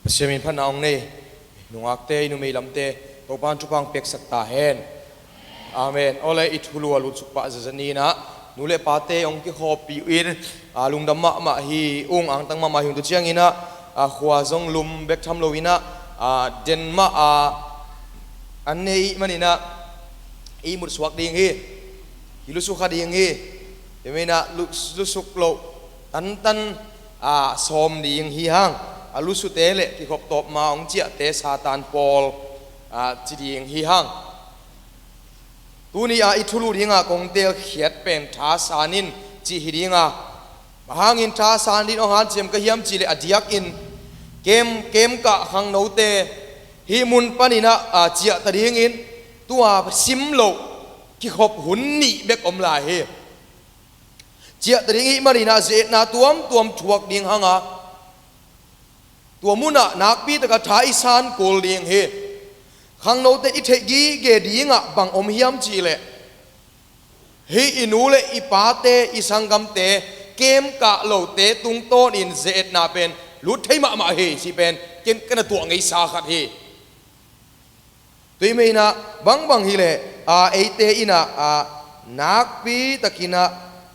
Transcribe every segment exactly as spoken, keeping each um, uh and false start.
Pasian min phatna hong nei nungakte, i numei lamte Topa'n thupha hong piaksak ta hen. Amen. Awle, i thulu a lutsuk pah zaza ni-in ah nu le pate hong kikhawmpih uh in, a, lungdam mahmah hi ung, angtang mahmah hi ung. Tua ciangin ah, a, khua zong lum bek tham lo-in ah, a, den mah a, an nei ahih manin ah ihmut suak ding hi. Kilusuk kha ding hi. Tua manin ah lu-, lusuk loh tantan, a, sawm ding hi hang. A lusute le kikhop tawp ma hong ciahte Satan pawl, a, ci ding hi hang. Tuni-a i thulu dinga kong teelkhiat pen thasan in cih hi dinga, bang hangin thasan in hong hanciam ka hiam cih leh, a diakin kem, kemkah khangnote hih mun panin ah, a, ciah ta dingin tua sim loh kikhop hun nih bek om lai hi. Ciah ta ding ahih manin ah ze-etna tuamtuam thuak ding hang a, tua munah nakpi takin tha i san kul ding hi. Khangnote i theih gige dingah bang om hiam cih leh, hih i nu le i pate, i sanggamte, kemkah lote tungtawnin ze-etna pen lut thei mahmah hi cih pen ken ka na tuah ngeisa khat hi. Tua ahih manin ah bangbang hi leh, a, eite in ah, a, nakpi takin ah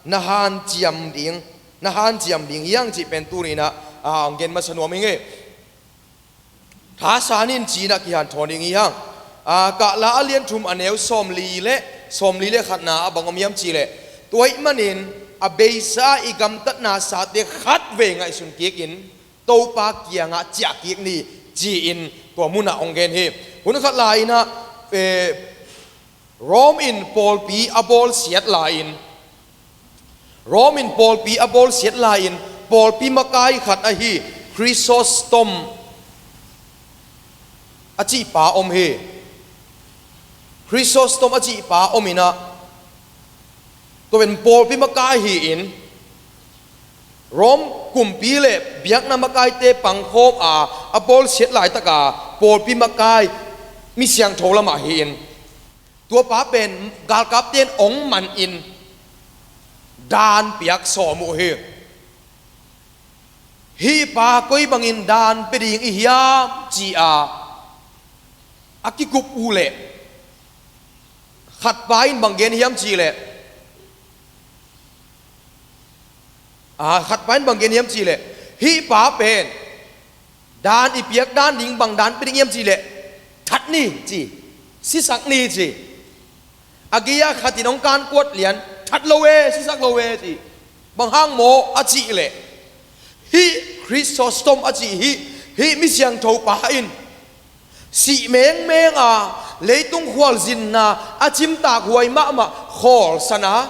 na hanciam ding, na hanciam ding hi hang cih pen tuni-in ah, a, hong gen masa nuam ing ei. Thasan in ci-in ah kihanthawn ding hi hang. A, Kahla a lian thum a neu sawmli le, sawmli le khatna ah bang om hiam cih leh, tua ahih manin a beisa i gamtatna sate khatvei ngaihsun kikin Topa kiangah ciah kik ni, ci-in tua munah hong gen hi. Hun khat lai-in ah, eh, Rome in pawlpi a bawlsiat lai-in, Rome in pawlpi a bawlsiat lai-in, pawlpi makai khat ahi Chrysostom a cihpa om hi. Chrysostom a cihpa om in ah, tua pen pawlpi makai hi-in, Rome kumpi le biakna makaite pangkhawm a, a bawlsiat laitaka pawlpi makai, mi siangtho lamah hi-in, tuapa pen galkapte in hong manin daan piak sawm uh hi. Hih pa koi bangin daan pia ding i hiam, ci-a a kikup uh leh, khatpa in bang gen hiam cih leh, a, khatpa in bang gen hiam cih leh, hih pa pen daan i piak dan ding, bang daan pia ding hiam cih leh, that ni ci, sisak ni ci. A gei-a khat in hong kankuat lian, that lo e, sisak lo e ci. Bang hang maw a cih leh, hih Chrysostom a cih hih, hih mi siangtho pa in sih mengmeng a, leitung khualzinna a cimtak huai mahmah khawlsan a,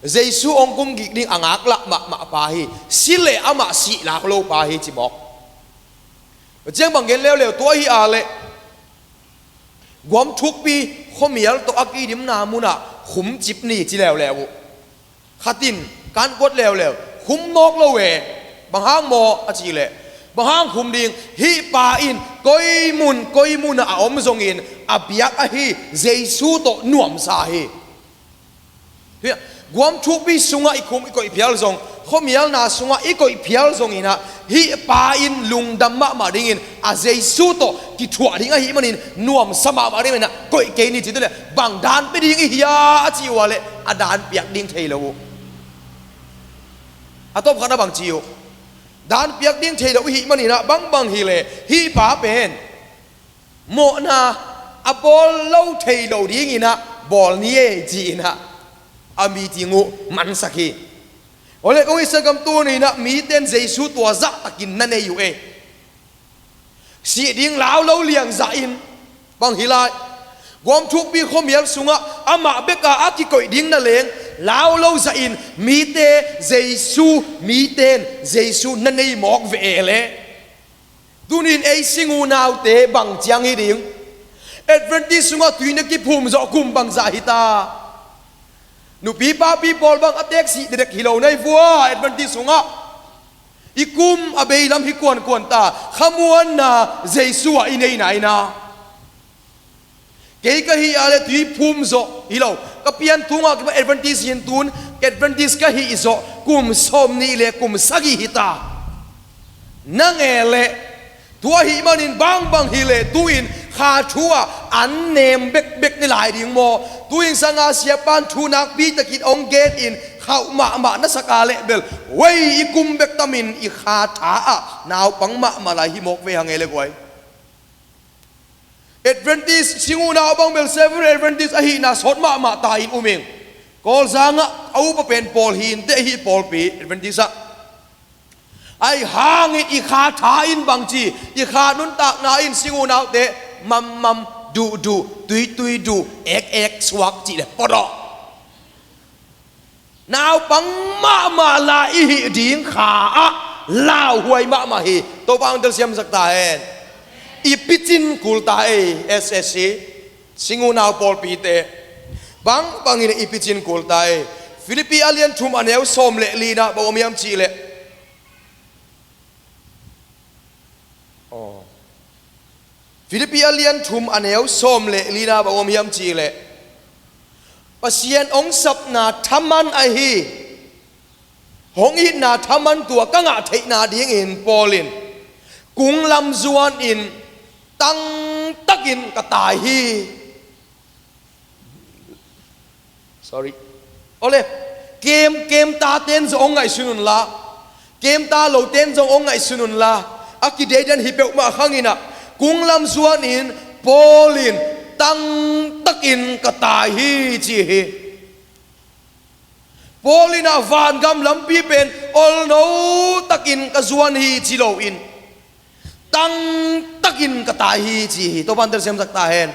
Jesu hong kumgik ding a ngaklah mahmah pa hi. Si leh amah sih lak lo pa hi ci mawk. Ciang bang gen leuleu, tua hi a leh guam thukpi khuamial tawh a kidimna munah khumcip ni ci leuleu uh. Khat in kankuat leuleu, khum nawk lo e. Bang hang maw a cih leh, bang hang khum ding, hih pa in koi mun koi munah a om zongin a biak ahi Jesu tawh nuamsa hi. Guam thukpi sungah i khum i koih phial zong, khuamialna sungah i koih phial zongin ah, hih pa in lungdam mahmah dingin a Jesu tawh kithuah ding ahih manin nuamsa mahmah ding manin ah koih kei ni ci. Tua leh bang daan pia ding i hia a cih uh a leh, a daan piak ding thei lo uh. A tawpkhatna bang ci uh, daan piak ding thei lo i hih manin ah bangbang hi leh hih pa pen mawhna a bawl lo thei lo dingin ah bawl ni e ci-in ah a meeting uh mansak hi. Awle, kong i sanggam, tuni-in ah mite in Jesu tua zahtakin na nei uh e. Sih ding lau lo liang zahin bang hi lai, guam thukpi khuamial sungah amah beka a kikoih ding na leng lau lo zahin mite Jesu, mite in Jesu na nei mawk ve e leh. Tuni-in ei sing unaute bang ciang hi ding? Adventist sungah tui na kiphum zawh kum bangzah hi ta? Nupi papi pawl bang a teeksih dekdek hi lo na hi vua, Adventist sungah. I kum a beilam hi kuankuan ta, khamuanna Jesu ah i neihna in ah. Kei ka hih a leh tui phum zawh hi lo. Ka pian tungah kipan Adventist hi-in tun Adventist ka hih zawh kum sawmnih le kum sagih hi ta. Nang e leh Tua ahih manin bangbang hileh tu-in kha thu ah an nem bekbek ni lai ding maw? Tu-in sanga siapan thu nakpi takin hong gen in khauh mahmah na sak a leh bel, wei i kum bek tamin i kha tha ah naupang mahmah lai hi mawk ve hang e le guai. Adventist sing unau bang bel Seventh Adventist ahihna sawt mahmah ta in um ing. Kawlzang ah a upa pen pawl hi inteh, hih pawlpi Adventist ah. Ahi hangin i kha tha in bangci, i kha nuntakna in sing unaute mammam, duhduh, tuitui duh, ek ek suak cih le pawt aw. Naupang mahmah lai i hih ding kha ah lauhuai mahmah hi. Topa hong telsiamsak ta hen. I picin kul ta ei, S S C sing unau pawlpite. Bangbangin i picin kul ta ei. Philippi a lian thum a neu sawm le lina bang om hiam cih leh, aw, Philippi a lian thum a neu sawm le lina bang om hiam cih leh, Pasian hong sapna thaman ahi, hong itna thaman tua ka ngah theihna dingin Paul in kung lam zuanin tangtakin ka tai hi. Sorry. Awle, kem, kemta ten zong hong ngaihsun unla, kemta lo ten zong hong ngaihsun unla, a kideidan hi peuhmah khanginah kung lam zuanin Paul in tangtakin ka tai hi ci hi. Paul in ah vangam lampi pen olno takin ka zuan hi ci loin tangtakin ka tai hi ci hi. Topan telsiamsak ta hen.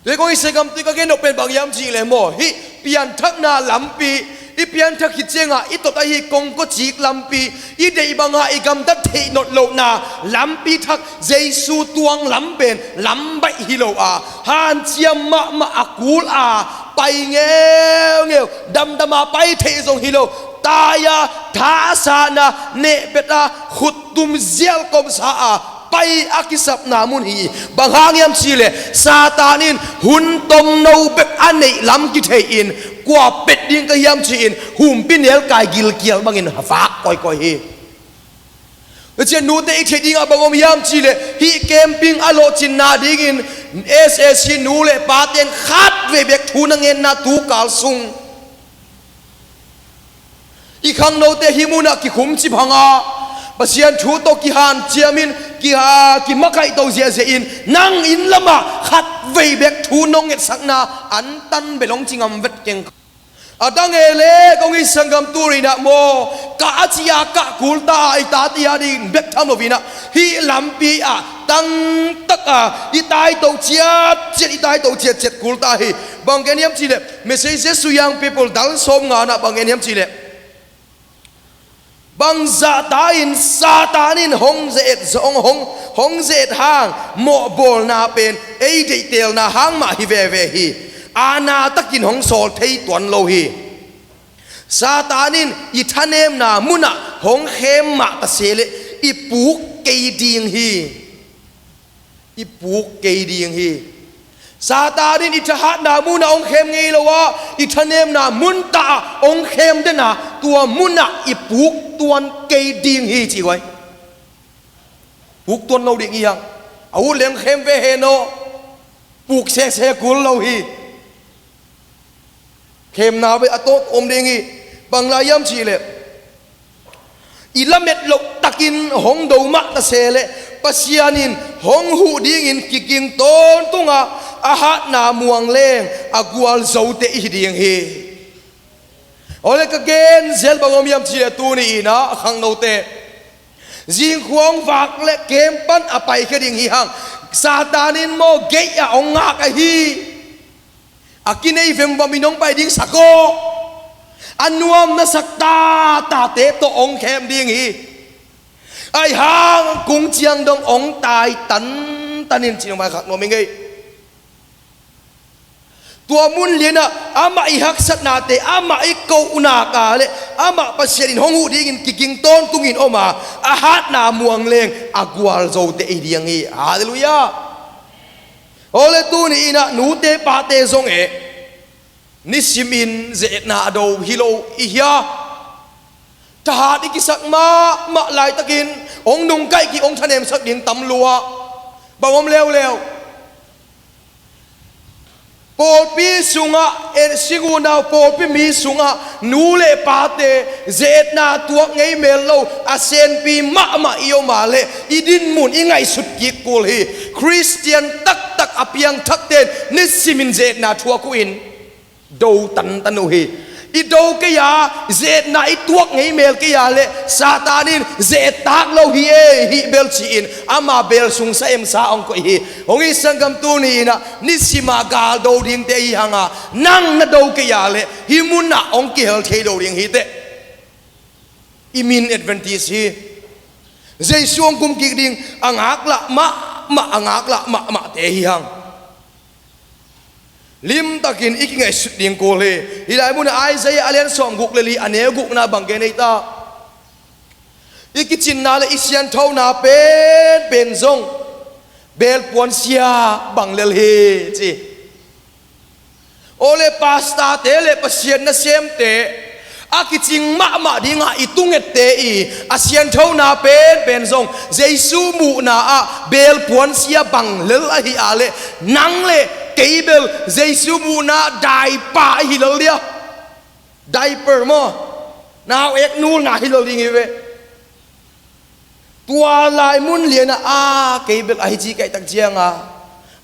Tui kong i segam tui ka gen nop pen bang hiam cih leh maw, hih pianthakna lampi, i pianthak khit ciangah i tot ahi kongkocik lampi, i deih banga i gamtat theih not lohna lampi thak Jesu tuang lam pen lam baih hi lo a, hanciam mahmah a kul a, pai ngeungeu, damdama pai theih zong hi lo, tai a, thasana, nehbet a, khuttum zialkomsa a pai a kisapna mun hi. Bang hang hiam cih leh Satan in hun tomno bek a neih lam kithei in, kua pet ding ka hiam ci-in humpi nelkai gilkial bangin vak kawikawi hi. Tua ciang nute i theih dingah bang om hiam cih leh hih camping a lawhcinna dingin S A C nu le paten khatvei bek thu na ngenna tukal sung i khangnote hih munah kikhumcip hang a, Pasian thu tawh kihanciamin kiha, kimakaihto ziahziah in nang inn lamah khatvei bek thu nong ngetsakna antan bel hong ci ngam vet keng. A dang e le kong i sanggam turinah maw, kah a ci-a kah kulta a i tate a dingin bek tham loinah hih lampi ah tangtaka i taito ciatciat, i taito ciatciat kulta hi. Bang gen hiam cih leh Message to Young People dal sawm nganah bang gen hiam cih leh, bangzahta in Satan in hong ze-et zong hong, hong ze-et hang mawhbawlna pen ei deihtelna hang mah hi veve hi. Aana takin hong sawl thei tuan lo hi. Satan in i thanemna munah hong khem mah ta se leh i puk kei ding hi. I puk kei ding hi. Satan in i thahatna munah hong khem ngei lo a, i thanemna muntah ah hong khem dena, tua munah i puk tuan kei ding hi ci guai. Puk tuan lo ding hi hang. A ut leng khem ve hen aw. Puk sese kul lo hi. Khemna ve a tawt om ding hi. Bang lai hiam cih leh i lamet loh takin hong do mah ta se leh Pasian in hong huh dingin kiging tawntunga a hatna muang leng a gualzote i hi ding hi. Awle ka gen zel bang om hiam cih leh tuni inah a khangnote zingkhuang vak le kem pan a paikhia ding hi hang. Satan in maw gate ah hong ngak ahi. A kinei vemvamin hong pai ding sak aw. A nuam na sak tatate tawh hong khem ding hi. Ahi hang kung ciang dong hong tai tantanin cin hong vaikhak nuam hi ngei. Tua mun lianah amah i haksatnate amah i kohnak a le amah Pasian in hong huh dingin kiging tawntungin om a, a hatna muang leng a gualzote i diang hi. Halleluiah. Awle tuni inah nute pate zong eh nisimin ze-etna a do hi lo i hia? Thahat i kisak mahmah laitakin hong nungkaih kik, hong thanemsak ding tam lua. Bang om leuleu. Pawlpi sungah, en, sing unau pawlpi mi sungah nu le pate ze-etna tuak ngei mel lo, a senpi mahmah i om a leh i dinmun i ngaihsut kik kul hi. Khristian taktak a piangthakte in nisimin ze-etna thuak uh in do tantan uh hi. I do kei a, ze-etna i tuak ngei mel kei a leh Satan in ze-et tak lo hi ei, hih bel ci-in ama bel sungsa emsa hong koih hi. Hong i sanggam, tuni in ah nisim a gal do dingte i hi hang a, nang na do kei a leh hih munah hong kihel thei lo ding hi teh. I min Adventist hi. Jesu hong kum kik ding a ngaklah mahmah, a ngaklah mahmahte hi hang. Limtakin i kingaihsut ding kul hi. Hih lai munah Isaiah a lian sawmguk le li, a neu gukna bang gen ei ta? I kicinna le i sianthona penpen zong belpuan sia bang lel hi, ci. Aw le, pastorte le Pasian nasemte, a kicing mahmah dinga i tungette i a sianthona penpen zong Jesu muhna ah belpuan sia bang lel ahi a leh, nang le kei bel Jesu muhna daipa ahi lel dia. Diaper maw? Nau ek nulna hi lel ding hi ve. Tua lai mun lianah, a, kei bel ahi ci kaihtak cianga,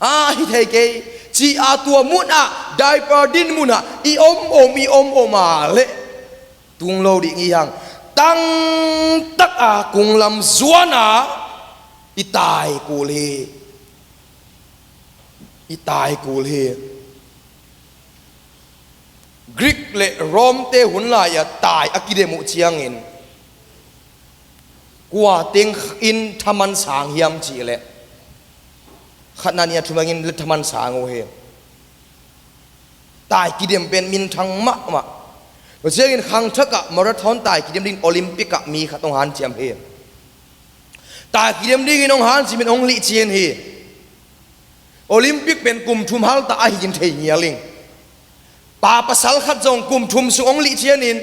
a, hi thei kei, ci-a tua munah, diaper din munah i om om, i om om a leh tung lo ding hi hang. Tangtak a kunglam zuan a i tai kul hi. I tai kul hi. Greek le Rome te hun lai-a tai a kidem uh ciangin kua teng in thaman sang hiam cih leh khatna, nihna, thumna in le thaman sang uh hi. Tai kidem pen minthang mahmah. Tua ciangin khangthak ah marathon tai kidem dingin Olympic ah mi khat hong hanciam hi. Tai kidem dingin hong hanciamin hong lihcian hi. Olympic pen kum thum halta ahi in thei ngial ing. Pa pasal khat zong kum thum sung hong lihcianin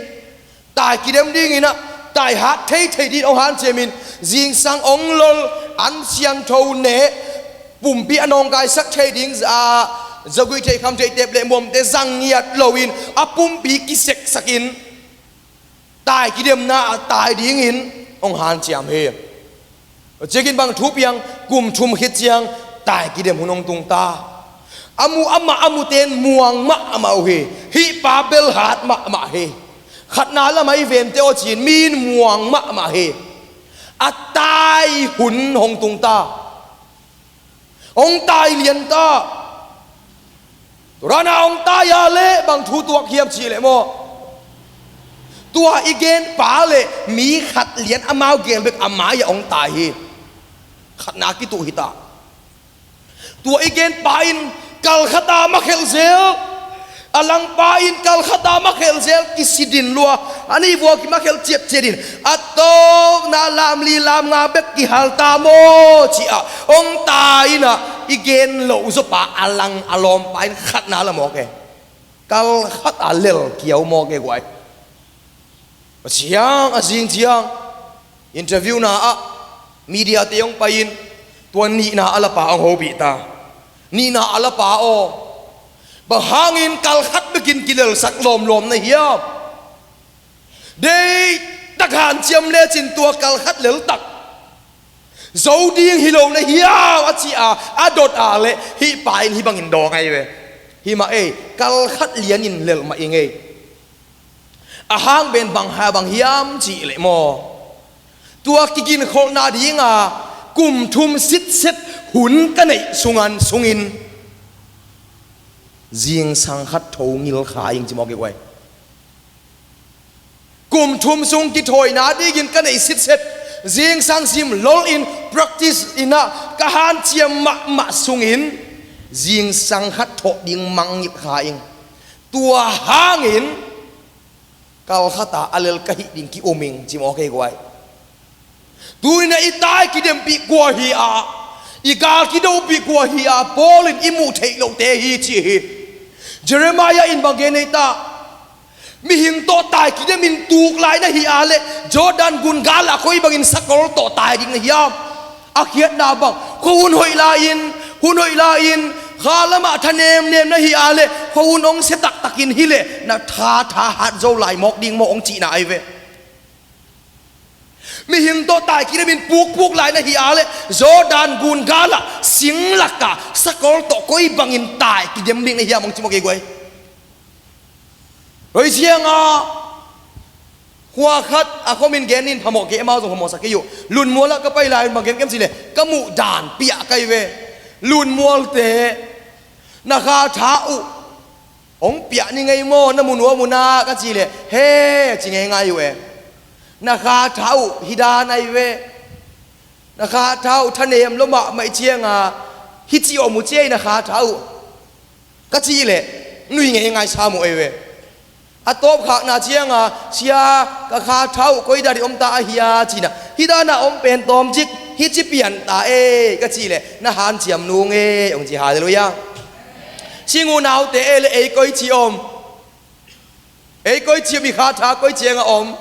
tai kidem dingin ah, tai hat theithei dingin hong hanciamin, zingsang hong lol, an siangtho ne, pumpi a nawngkaisak thei ding, a, zagui thei, kham thei, tep le muamte zang ngiat loin a pumpi kiseksakin tai kidemna ah tai dingin hong hanciam hi. Cikin bang thu piang, kum thum khit ciang tai kidem hun hong tung ta. A mu, amah a mute in muang mahmah uh hi. Hih pa bel hat mahmah hi. Khatna lamah i vente aw ci-in mi in muang mahmah hi. A tai hun hong tung ta. Hong tai lian ta. Tua dan a hong tai a leh bang thu tuak hiam cih leh maw, tua i genpa le mi khat lian amau gel bek a mai-ah hong tai hi. Khatna kituh hi ta. Tua i genpa in kal khat a makhelh zel, a langpa in kal khat a makhelh zel, kisidin lua, a nih vua kimakhelh ciatciat in, a tawpna lam li lam nga bek kihal ta maw, ci-a hong tai in ah, i gen loh zawpa a lang a lawmpa in khatna la mawk e. Kal khat a lel kiau mawk e guai. A ciang, a zing ciang, interview na ah media te hong pai-in, tua nihna a lapa hong hopih ta. Nihna a lapa aw, bang hangin kal khat bekin kilelsak lawmlawm na hiam? Deihtak hanciam lecin tua kal khat leltak zo ding hi lo na hiam, a ci-a a dot a leh hih pa in hih bangin dawng ahi ve. Hi mah ei, kal khat lianin lel mah ing ei. A hang pen bang ha bang hiam cih leh maw, tua kiginkholhna dinga kum thum sitset hun ka neih sungan sungin zingsang khat tho ngil kha ing ci mawk e guai. Kum thum sung kithawina dingin ka neih sitset, zingsang sim lolin practice in ah ka hanciam mahmah sungin zingsang khat thawh ding mangngilh kha ing. Tua hangin kal khat a a lel ka hih ding ki-um ing ci mawk e guai. Tuni-in ah i tai kidempih kua hi a, i gal kidohpih kua hi a, Paul in i muh theih lohte hi ci hi. Jeremiah in bang gen ei ta? Mihing tawh tai kidemin tuk lai na hi a leh Jordan gun gal ah koi bangin sakol tawh tai ding na hiam? A khiatna bang, khuahun hoih lai-in, hun hoih lai-in, kha lamah tha nemnem na hi a leh khuahun hong sia taktakin hi leh na kha tha hat zo lai mawk ding maw hong cihna ahi ve. Mihing tawh tai kidemin pukpuk lai na hi a leh Jordan gun gal ah sing lakah sakol tawh koi bangin tai kidem ding na hiam hong ci mawk hi guai. Roi ciangah khua khat a khomin genin phamawh kei, amau zong phamawhsak kei uh. Lunmual ah ka pai lai-in bang gen kem cih leh ka muh dan piah ka hi ve. Lunmualte, na kha tha uh hong piah ni ngei maw, na mu nuam uh na ka cih leh he ci ngeingai uh e. Na kha tha uh hi dan ahi ve. Na kha tha uh tha nem lo mahmah ih cianga hih ci om uh ci ei na kha tha uh ka cih leh nui ngeingai sam uh ei ve. A tawpkhakna cianga sia, ka kha tha uh koi dan ih om ta ahi a cihna, hih dana om pen tawmcik hih ci pian ta ei ka cih leh na hanciam nung ei hong ci. Halleluiah. Sing unaute ei le ei koi ci om? Ei koi ci om, i kha tha koi cianga om?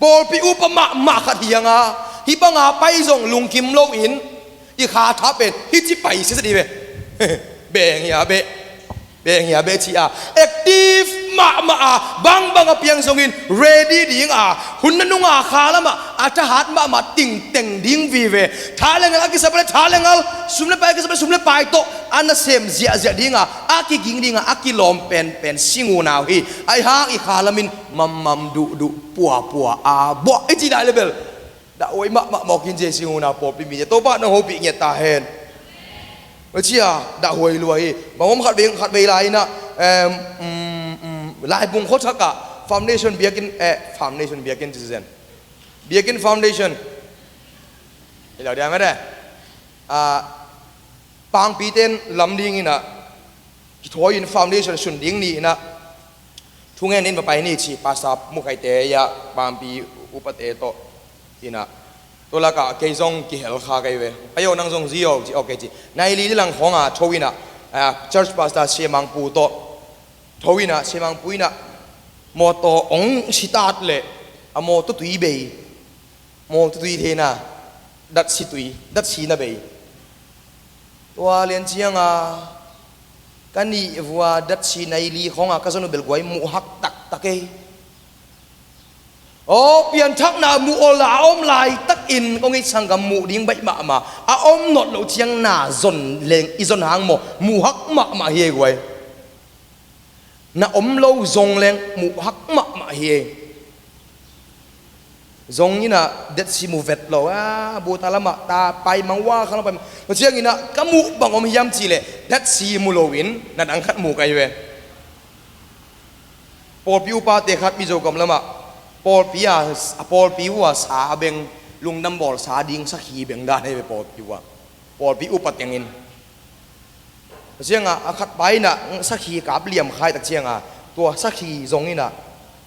Pawlpi upa mahmah khat hi hanga hih banga pai zong lungkim loin i kha tha pen hih ci pai siasia dih ve. Beng hia beh, beng hia beh ci a active mahmah a, bangbang a piang zongin ready ding a, hun na nunga kha lamah a thahat mahmah tingteng ding vive. Tha le ngal a kisap le tha le ngal, sum le pai a kisap le sum le pai tawh a nasem ziahziah dinga a kiging dinga a kilawm penpen sing unau hi. Ahi hang i kha lamin mammam duhduh puapua a buah i cih nai le bel dahhuai mahmah mawk in ci ei sing unau pawlpi mite. Topa nang hopih ngiat ta hen. Cia dahhuai lua hi. Bang om khat vei khat vei lai inah, em, um, um, Laibung khuathakah foundation biakinn, eh, foundation biakinn ci zen. Biakinn foundation. Hi lo dia mete. Ah, pangpite in lam ding inah kithawi in foundation sun ding ni inah thungen in va pai ni ci, Pastor Mukhaite ia pangpi upate tawh inah tua lakah kei zong kihel kha kei ve. Pai aw nang zong zi aw ci, okay ci. Nai li li lang khawnga tho inah, ah, church pastor Siamangpu tawh tho inah, Siamangpu inah mawtaw ong sitat leh a mawtaw tui bei. Mawtaw tui theina, datsi tui, datsi na bei. Tua lian cianga ka nih vua datsi nai li khawnga ka zon uh belguai muh hak taktak ei. Aw, pianthakna muh awla a om laitak in kong ei sanggam muh ding baih mahmah a om nawt loh ciang na zon leng i zon hang maw muh hak mahmah hi ei guai. Na om lo zong leng muh hak mahmah hi ei. Zong inah datsi mu vet lo a, buta lamah ta pai mang ua kha lo pai mang. Tua ciang inah ka muh bang om hiam cih leh datsi mu loin na dang khat mu ka hi ve. Pawlpi upate khat Mizo gam lamah pawlpi a, a pawlpi uh a sa a beng, lungdam bawl sa ding sakhi beng dan hi ve pawlpi uh a. Pawlpi upa tengin. Tua cianga a khat pa inah sakhi kap liam khai tak cianga tua sakhi zong inah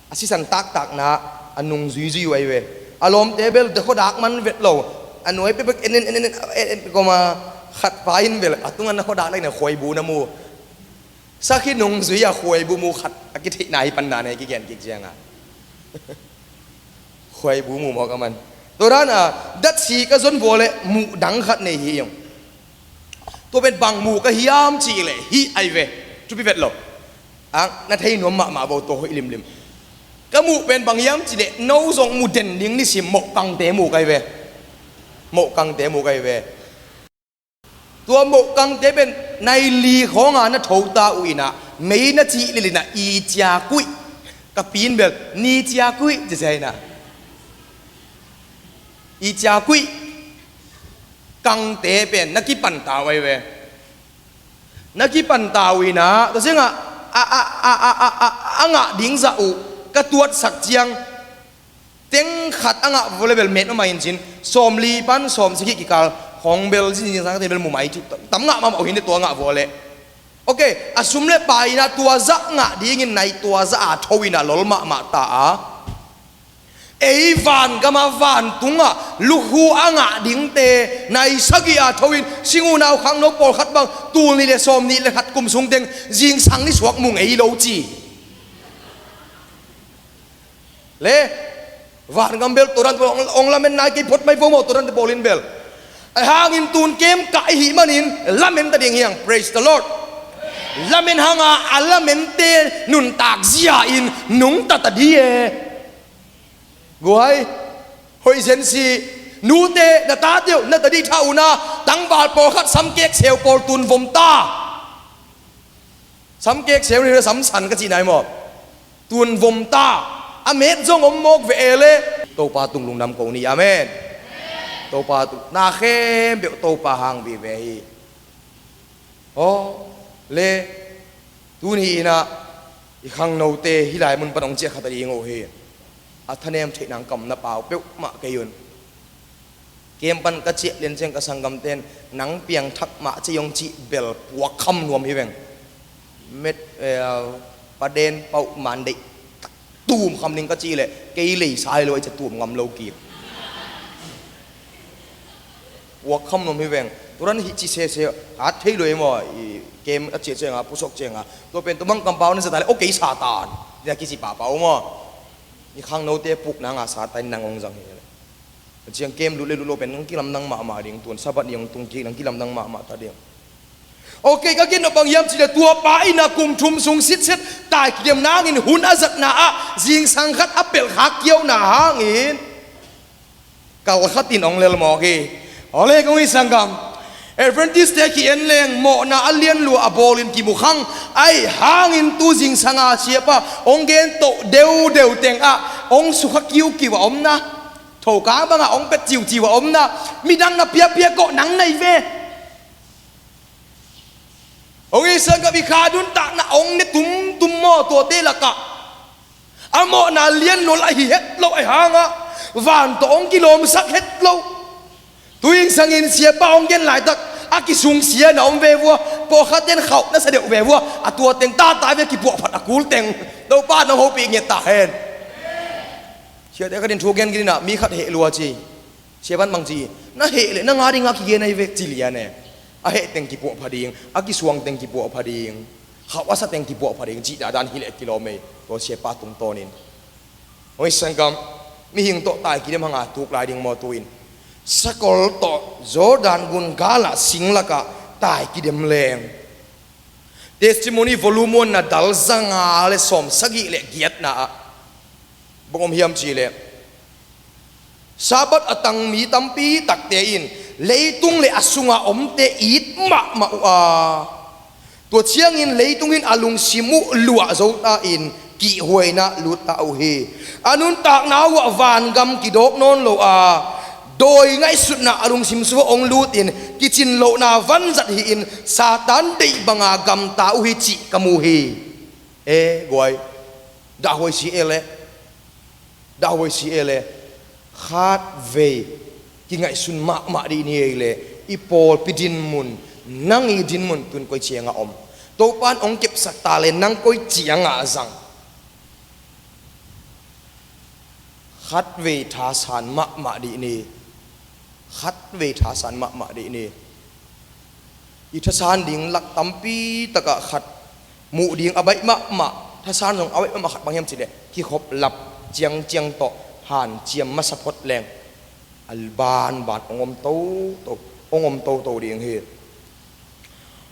a sisan taktakna a nung zuizui uh ahi ve. A lawmte bel de khuadak man vet lo. A nuai pekpek en en en en en en koma khat pa in bel a tunga na khuadak lak inah khuaibu na mu. Sakhi nung zui a khuaibu mu khat a kitheihna hi panna nei kigen kik cianga khuaibu mu mawk a man. Tua dana datsi ka zon vua leh muh dang khat nei hi ung. Tua pen bang mu ka hiam cih leh hih ahi ve. Thupi vet lo. Ang na thei nuam mahmah bo tua hoih limlim. Ka muh pen bang hiam cih leh no zong mu den ding nisim mohkangte mu ka hi ve. Mohkangte mu ka hi ve. Tua mohkangte pen nai li khawnga na tho ta uh inah mei na cih lil inah i cia kuih. Ka pin bel ni cia kuih ci sia inah i cia kuih. Kangte pen na kipan ta uh ahi ve. Na kipan ta uh inah tua ciangah a, a, a ngah ding zah uh ka tuatsak ciang teng khat a ngah vua le bel met mah in cin sawmli pan sawmsagih kikal khawng bel zingsang ka ten bel mumai ci tam ngah mahmah uh hi ne tua ngah vua le. Ok, a sum le pai inah tua zah ngah dingin nai tua zah a tho inah lol mahmah ta a. Ei vangam a vantungah lukhu a ngah dingte nai sagih a tho in sing unau khangno pawlkhat bang tul nih le sawm nih le khat kum sung teng zingsang ni suak mu ngei lo ci. Le, vangam bel tua dan ong, ong lamen nai kei phot mai vo maw, tua dan te pawl in bel. Ahi hangin tun kem kah i hih manin lamen ta ding hi hang. Praise the Lord. Lamen hanga a lamente nuntak zia in nungta ta di e. Guai, hoih zen si. Nute, na tate uh na tadih thah un a, tangval pawlkhat samkek seu pawl tun vom ta. Samkek seu ni, samsan ka cih nai maw? Tun vom ta. A met zong om mawk ve e le. Topa tung lungdam ko ni. Amen. Topa tung, na khempeuh Topa hang vive hi. Aw, le, tuni in ah i khangnote hih lai mun pan hong ciah kha ta ding uh hi. A thanem theih nang kamna pau peuhmah kei un. Kem pan ka ciah lian ciang ka sanggamten, nang piangthak mah ci hong cih bel puak kham nuam hi veng. Met, eh, paden pauh man deih tak tum kham ning ka cih leh kei lei sa hi lo, a cia tum ngam lo kik. Puak kham nuam hi veng. Tua dan hih ci sese, hat thei lo e maw, i kem a ciah cianga, pusuak cianga. Tua pen tua bang kampau na sa ta leh, okay, Satan. Tia kici pahpah uh maw. I khangnote pukna nga Satan nang hong zang hi leh. Ciang kem lut le lut lo pen nang kilamdang mahmah ding, tuan Sabbath ni hong tung kik nang kilamdang mahmah ta ding. Okay, ka gen nop bang hiam cih leh tua pa in a kum thum sung sitset tai kidem nangin hun a zatna ah zingsang khat a pelh khak kiauna hangin kal khat in hong lel mawk hi. Aw le, kong i sanggam, Adventist te ki en leng mawhna a lian lua a bawlin kimu khang. Ahi hangin tu zingsanga siapa hong gen toh deudeu teng ah hong sukha kiukiu a omna, thokang banga hong pet ciuciu a omna, midang na piapia kawh nang nei ve. Hong i sanggam, i kha nuntakna hong ne tumtum maw, tuate lakah a mawhna lian lua ahi het loh ahi hangah van tawh hong kilawmsak het loh. Tu zingsangin siapa hong gen laitak a kisungsia na om ve vua, pawlkhat ten khauh na sa deuh ve vua, a tua teng tata ve kipuahphat a kul teng. Topa nong hopih ngiat ta hen. Siate khat in thu gen kik in ah mi khat heh lua ci. Siapa in bang ci, na heh leh na nga dingah kigen ahi ve ci lian e. A heh teng kipuahpha ding, a kisuang teng kipuahpha ding, khauh a sa teng kipuahpha ding cih dahdan hi leh kilawm ei. Tua siapa tungtawnin hong i sanggam, mihing tawh tai kidem hanga tuk lai ding maw tu in. Sakol tawh Jordan gun galah sing lakah tai kidem leng. Testimony volume one na dal zanga le sawm sagih le giatna ah bang om hiam cih leh, Sabbath a tang mi tampi takte in leitung le a sunga omte it mahmah uh a, tua ciangin leitung in a lungsim uh luah zo ta in kihhuaina lut ta uh hi. A nuntakna uh ah vangam kidawk nawn lo a, dawi ngaihsutna a lungsim sungah hong lut in kicin lohna vanzat hi in Satan deih banga gamta uh hi cih ka mu hi. E guai, dahhuai si e le, dahhuai si e le, khatvei kingaihsun mahmah dih ni ei le, i pawlpi dinmun, nang i dinmun tun koi ciangah om? Topa in hong kepsak ta le nang koi ciangah zang? Khatvei thasan mahmah dih ni. Khatvei thasan mahmah dih ni. I thasan ding lak tampi takah khat muh ding a baih mahmah, thasan zong a baih mahmah khat bang hiam cih leh, kikhop lap ciangciang tawh hanciam masa phot leng a banban hong om toto, hong om toto ding hi.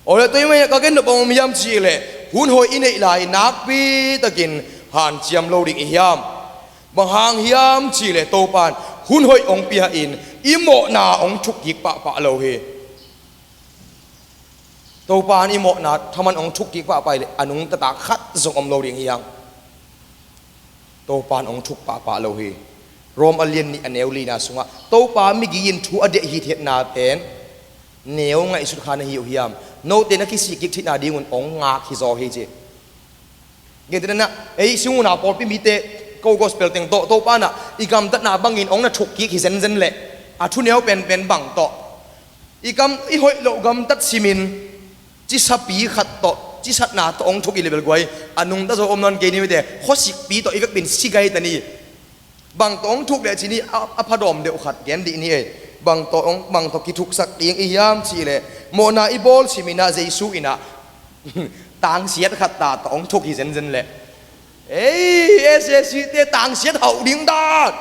Aw le, tua i mah ka gen nop bang om hiam cih leh, hun hoih i neih lai nakpi takin hanciam lo ding i hiam? Bang hang hiam cih leh Topa in hun hoih hong pia in i mawhna hong thuk kik pahpah lo hi. Topa in i mawhna thaman hong thuk kik pahpah i leh a nungta tak khat zong om lo ding hi hang. Topa in hong thuk pahpah lo hi. Rom a lian nih a neu lina sungah Topa migi in thu a deih hithiatna pen neu ngaihsut kha na hi uh hiam? Note na kisik kik theihna dingun hong ngak hi zaw hi ci. Gentehna ei singuna pawlpi mite ko gospel teng tawh Topa in ah i gamtatna bangin hong na thuk kik hi zenzen leh a thu neu penpen bang tawh i kam i hoih loh gamtat simin cisapi khat tawh, cisatna tawh hong thuk i leh bel guai, a nungta zaw om nawn kei ni mite, khuasikpi tawh i vekpin si gai ta ni. Bang tawh hong thuk leh ci ni, a, a phadawm deuh khat gen dih ni ei. Bang tawh hong, bang tawh kithuksak ding i hiam cih leh, mawhna i bawl simin ah Jesu in ah tangsiat khat ta tawh hong thuk hi zenzen leh. Ei, S A C te tangsiat hauh ding dan.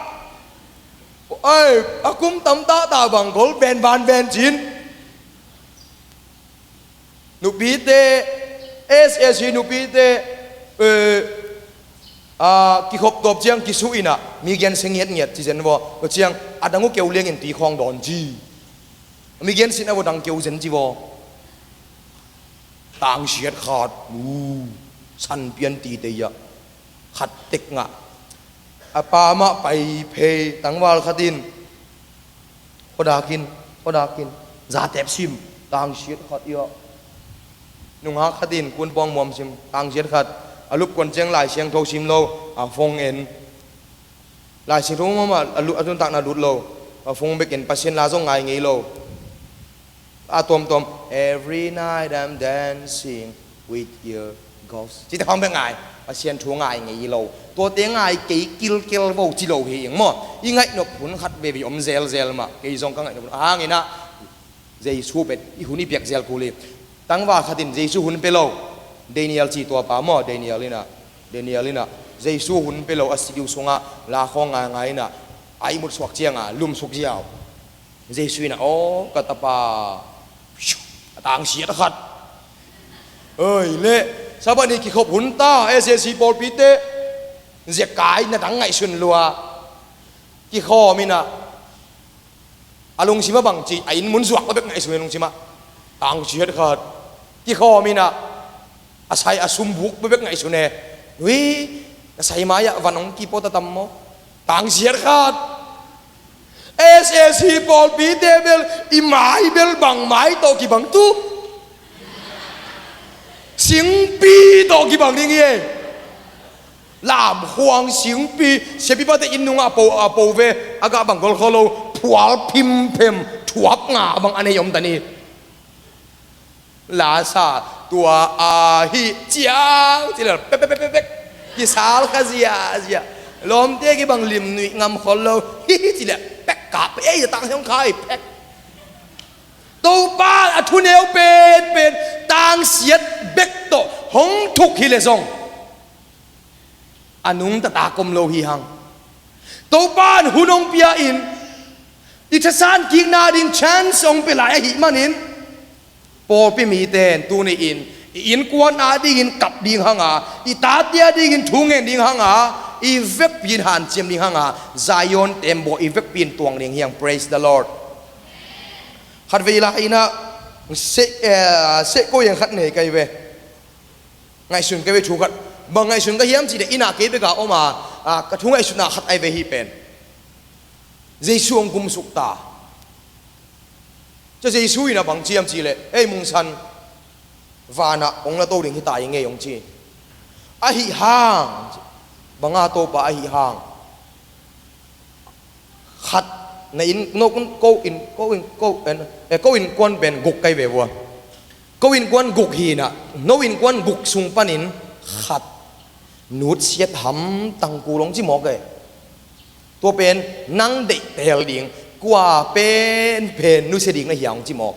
Ai, a kum tam tata bang gol ven van ven cin. Nupite, S A C nupite, eh, a, kikhop tawp ciang kisuh inah, mi gensia ngiatngiat ci zen vaw. Tua ciang, a dang uh keu liangin tui khawng dawn ci. Mi gensia na vaw dang keu zen ci vaw. Tangsiat khat, uh, sanpian tite iah. Khat tek ngah. A pa mah pai phei, tangval khat in. Khuadakin, khuadakin. Zatep sim, tangsiat khat iah. Nungak khat in, kunpawng muam sim, tangsiat khat. A lupkuan ciang Lai Siangtho sim lo, a phone en. Lai Siangtho muam a, a lu-, a nuntakna lut lo. A phone bek en, Pasian la zong ngai ngei lo. A tuamtuam, "Every night I'm dancing with your ghost." Cite khawng bek ngai, Pasian thu ngai ngei lo. Tuate ngai kei kilkel vo ci lo hi ing maw. I ngaihnop hun khat veve om zelzel mah. Kei zong ka ngaihnop hun. A hang inah, Jesu pen i hun i piak zel kul hi. Tangval khat in Jesu hun pe lo. Daniel ci tua pa maw, Daniel inah. Daniel inah. Jesu hun pe lo a sidiu sungah, la khawng ngai ngai inah. A ihmut suak ciangah, lumsuk ziau. Jesu inah, "Aw, ka tapa, a tangsiat khat. Oi, le, Sabbath ni kikhop hun ta, S A C pawlpite, zekai na dang ngaihsun lua. Kikhawm inah, a lungsim a bang ci, a inn mun zuak bek ngaihsun a lungsim ah. Tangsiat khat. Kikhawm inah, a sai a sum buk bek ngaihsun e. Ui, na sai mai-ah van hong kipawt a tam maw. Tangsiat khat." S A C pawlpite bel, i mai bel bang mai tawh kibang tu. Singpi tawh kibang ding hi e. Lamkhuang singpi, siapipate inn nungah a po, a po ve, a gah bang gol kho lo, phual phimphem, thuap nga bang a nei om ta ni. Lasa tua ahi ciang ci le pek pek pek pek pek. Kisal kha ziazia. Lawmte kibang limnuih ngam khol lo hi hi ci le pek kap ei tang hiong khai pek. Topa a thuneu penpen tangsiat bek tawh hong thuk hi le zong a nungta ta kom lo hi hang. Topa in hun hong pia in i thasan kikna ding chance hong pia lai ahih manin pawlpi mite in tuni in i innkuan a dingin kap ding hanga, i tate a dingin thu ngen ding hanga, i vekpi in hanciam ding hanga, Zion tembaw i vekpi in tuang ding hi hang. Praise the Lord. Khatvei lai inah seh, eh, seh ko iang khat nei kai ve. Ngaihsun kai ve thu khat. Bang ngaihsun ka hiam cih leh inah kei bek a om a, a, ka thu ngaihsutna khat ai ve hi pen. Jesu hong kumsuk ta. Cia Jesu inah bang ciam cih leh, "Ei mungsan, vanah kong la to ding hi ta hi ngei," hong ci. Ahi hang, banga Topa ahi hang. Khat na inn, no, ko inn, ko inn, ko, eh, ko innkuan pen guk kai ve vua. Ko innkuan guk hi inah, no innkuan guk sung panin khat nutsiat hamtang kul hong ci mawk e. Tua pen nang deih tel ding, kua penpen nusia ding na hi a hong ci mawk.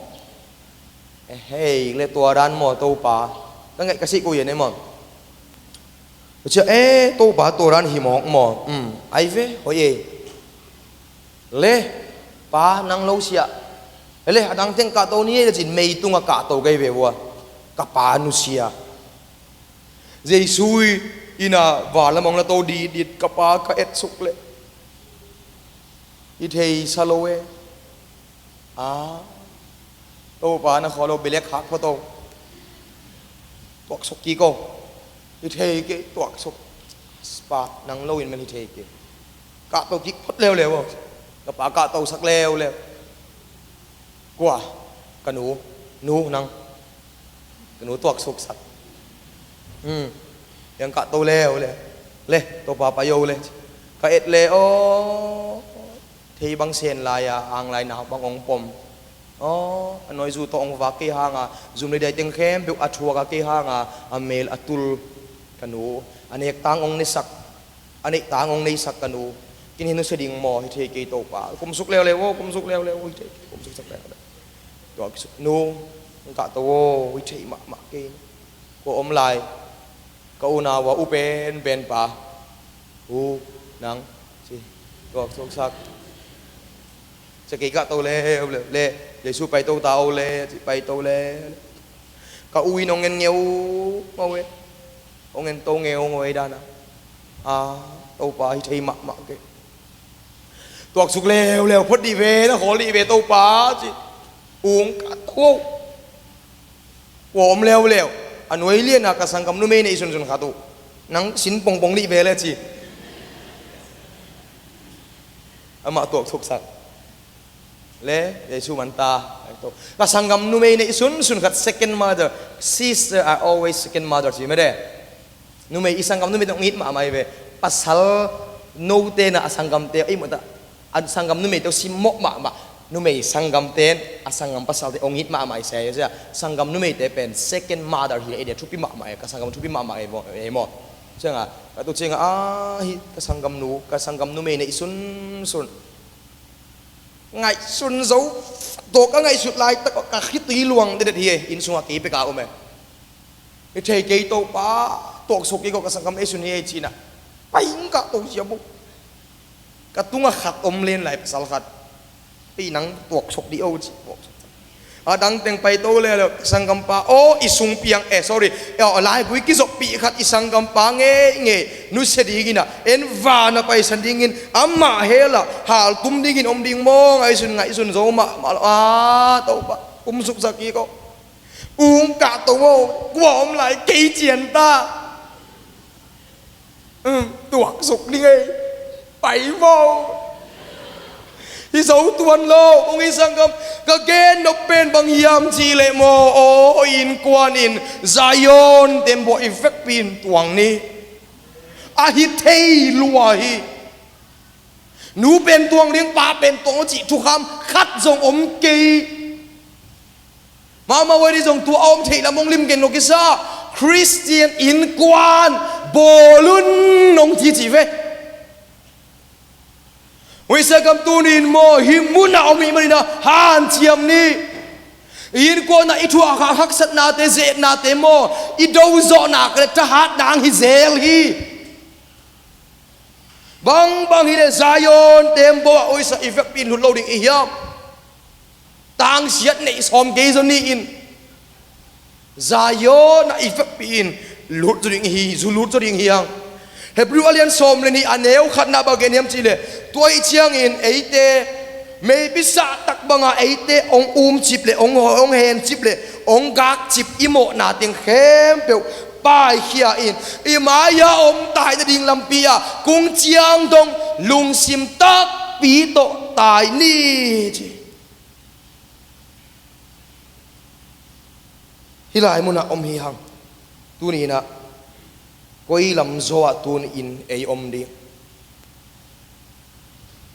Eh, hei, le tua dan maw Topa. Ka ngaih ka sih ko ian e maw. Cia, eh, Topa tua dan hi mawk maw. Um, ai ve, hoih e. Le, pa, nang lo sia. Le, a dang teng kahto ni e, le cin mei tunga kahto kai ve vua. Ka pa nusia. Jesu inah van lam hong la to didit, ka pa ka etsuk le. I thei sa lo e. A, Topa na khaw lo, belek khak photo. Tuaksuk kik o. Hi thei kei, tuaksuk. Spa, nang lo in men hi thei kei. Kahto kik phot leuleu o. Ka pa kahto sak leuleu. Kua, ka nu, nu nang. Ka nu tuaksuk sak. Hmm. Yang kahto leuleu. Le, Topa pai o le. Ka et le o. Thei bang sen lai-a, ang lai nau bang hong pom. Aw, a nawi zu tawh hong vak kei hanga, zum le dai teng khempeuh a thuak a kei hanga, a mel a tul ka nu. A nek tang hong nesak, a neih tang hong neisak ka nu. Kin hi nusia ding maw, hi thei kei Topa. Kumsuk leuleu aw, kumsuk leuleu aw, hi thei kei, kumsuk sak leuleu. Tua kisuk nu, hong kahto aw, hi thei mahmah kei. Kua om lai. Ka unau a u penpen pa, u nang ci, tuaksuksak. Cia kei kah to leuleu le, Jesu paito ta o le ci, paito le. Ka u in hong en ngeungeu e, hong en to ngeungeu e dana. A, Topa hi thei mahmah kei. Tuaksuk leuleu phot dih ve, na khawl dih ve Topa ci. Ung ka to. Kua om leuleu. A nuai liana ka sanggam numei neih sunsun khat uh. Nang sin pongpong dih ve le ci. Amah tuaksuksak. Le Jesu manta. Ka sanggam numei neih sunsun khat, second mother. Sister are always second mother ci mede. Numei, i sanggam numeite hong it mahmah hi ve. Pasal note na a sanggamte, ei mawta, a sanggam numeite simmawh mahmah. Numei sanggamte a sanggam pasalte hong it mahmah hi se, sia. Sanggam numeite pen second mother hi, ei dia thupi mahmah hi, ka sanggam thupi mahmah hi, ei maw. Cianga, ka tu cianga, a, hi ka sanggam nu, ka sanggam numei neih sunsun. Ngaihsun zo, tua ka ngaihsut laitak ka khitui luang dedet hi e, inn sungah kei peka om e. Hi thei kei Topa, tuaksuk kei ko ka sanggam ei sun hi e cina. Pai ing ka to sia bo. Ka tunga khat om len lai pasal khat. Ei nang tuaksuk dih o ci, tuaksuk. A dang teng paito leuleu, sanggam pa, o i sung piang, eh, sorry, eh, o laigui kizoppih khat i sanggam pa ngeingei, nusia dingina, en vana paisan dingin, amah hela, haltum dingin om ding maw, ngaihsun, ngaihsun zo mahmah lo, a, Topa, um suksak kik o. Ung kah to o, kua om lai, kei cian ta. Um, tuaksuk ding ei. Pai maw. Hi zo tuan lo, ung i sanggam, ka gen nop pen bang hiam cih leh maw, aw, innkuan in Zion tembaw i vekpi in tuang ni. A hi thei lua hi. Nu pen tuang ding, pa pen tuang cih thukham khat zong om kei. Mahmah wadi zong tua a om theih lam hong limgen lo kisa. Khristian innkuan bawl un hong ci ci ve. Huaisia kam tuni in maw, hih munah om hih maninah hanciam ni. Innkuanah i thuak haksatnate, zetnate maw, i do zawhna ka le thahat dang hi zel hi. Bangbang hi le Zion tembaw ah huaisia i vekpi in lut lo ding i hiam? Tangsiat neih sawm kei zaw ni-in Zion ah i vekpi in lut zaw ding hi, zu lut zaw ding hi hang. Hebrew a lian sawm le nih a neu khatna bang gen hiam cih leh, tua ih ciangin eite meipisah tak banga eite hong umcip le hong, hong hencip le hong gakcip i mawhna teng khempeuh paikhia in i mai-a om tai nading lampi ah kung ciang dong lungsim takpi tawh tai ni ci. Hih lai munah om hi hang. Tuni inah koi lam zaw ah tuni in ei om ding?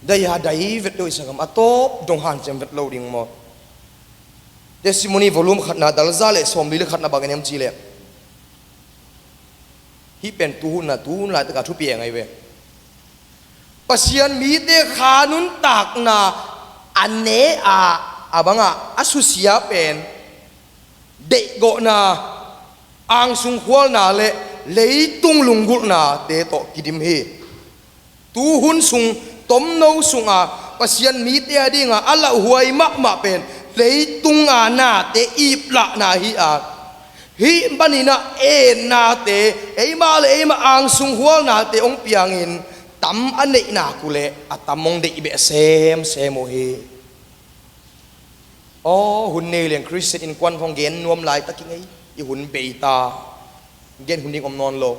Dai a dai vet lo i sanggam a tawp dong hanciam vet lo ding maw? Testimony volume khatna dal za le sawmli le khatna bang en hiam cih leh, hih pen tuhun a, tuhun laitak a thupi eng ahi ve. Pasian mite kha nuntakna a ne a, a bangah a susia pen deihgawhna, angsung khualna le leitung lunggulhnate tawh kidim hi. Tuhun sung tomno sunga Pasian mite a dinga a lauhuai mahmah pen leitunga nate iplahna hi a, hih maninah ennate eimah le eimah angsung hualnate hong piangin tam a neihnak uh leh a tam hong deih beh semsem uh hi. Aw, hun nei leng Khristian innkuan khong gen nuam laitak i ngei, i hun bei ta. Gen hun ding om nawn lo.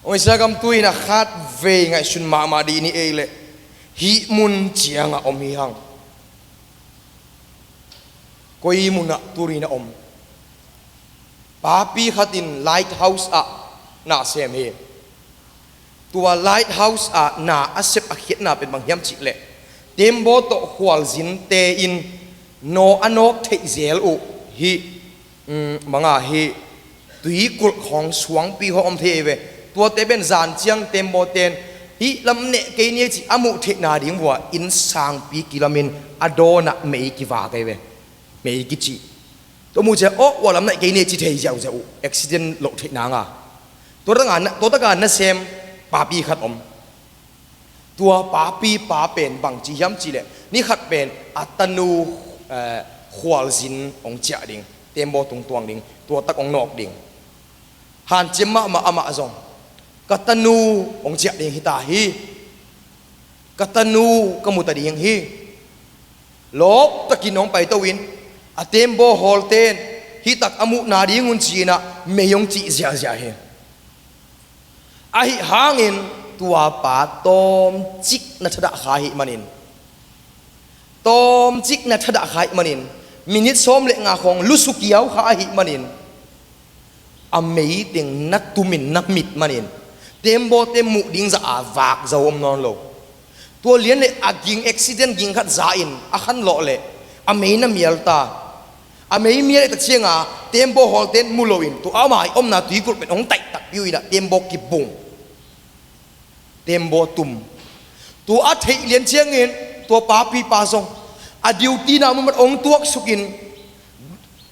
Ong Isaiah gam tu-in a khatvei ngaihsun mahmah dih ni ei leh hih mun ciangah om hi hang. Koi munah tu-in a om? Papi khatin lighthouse ah na sem hi. Tua lighthouse ah na a sep a khiatna pen bang hiam cih leh tembaw tawh khualzinte in naw a nawk theih zel uh hih, um, manga hih tuikulh khawng suangpi khawng om thei ei ve. Tuate pen zan ciang tembawten hih lam neh kei ni ei cih a muh theihna ding vua inn sangpi kilamin a dawnah mei kivak ei ve. Mei kicih. Tua muh ciang, aw, ua lam naih kei ni ci thei ziauziau uh, accident loh theih nanga. Tua taka na, tua taka nasem papi khat om. Tua papi pa pen bang ci hiam cih leh, ni khat pen a tanu, eh, khualzin hong ciah ding, tembaw tungtuang ding, tua tak hong nawk ding. Hanciam mahmah amah zong, ka tanu hong ciah ding hita hi. Ka tanu ka mu ta ding hi. Lawp takin hong paito in, a tembaw hawlte'n hih tak a muhna ding un ci-in ah mei hong cih ziahziah hi. Ahi hangin tua pa tawmcik na thadah kha ahih manin, tawmcik na thadah kha ahih manin, minit sawm le nga khawng lusu kiau kha ahih manin, a mei teng na tumin na mit manin, tembawte muh ding zah a vak zo om nawn lo. Tua lian le a ging, accident ging khat za-in a khanlawh le a mei na mial ta. A mei mial tak cianga tembaw hawlte'n mu loin, tua ama i omna tuikulh pen hong taih takpi uh in ah tembaw kibung, tembaw tum. Tua a theih lian ciangin tua papipa zong a duty na mun mat hong tuaksukin,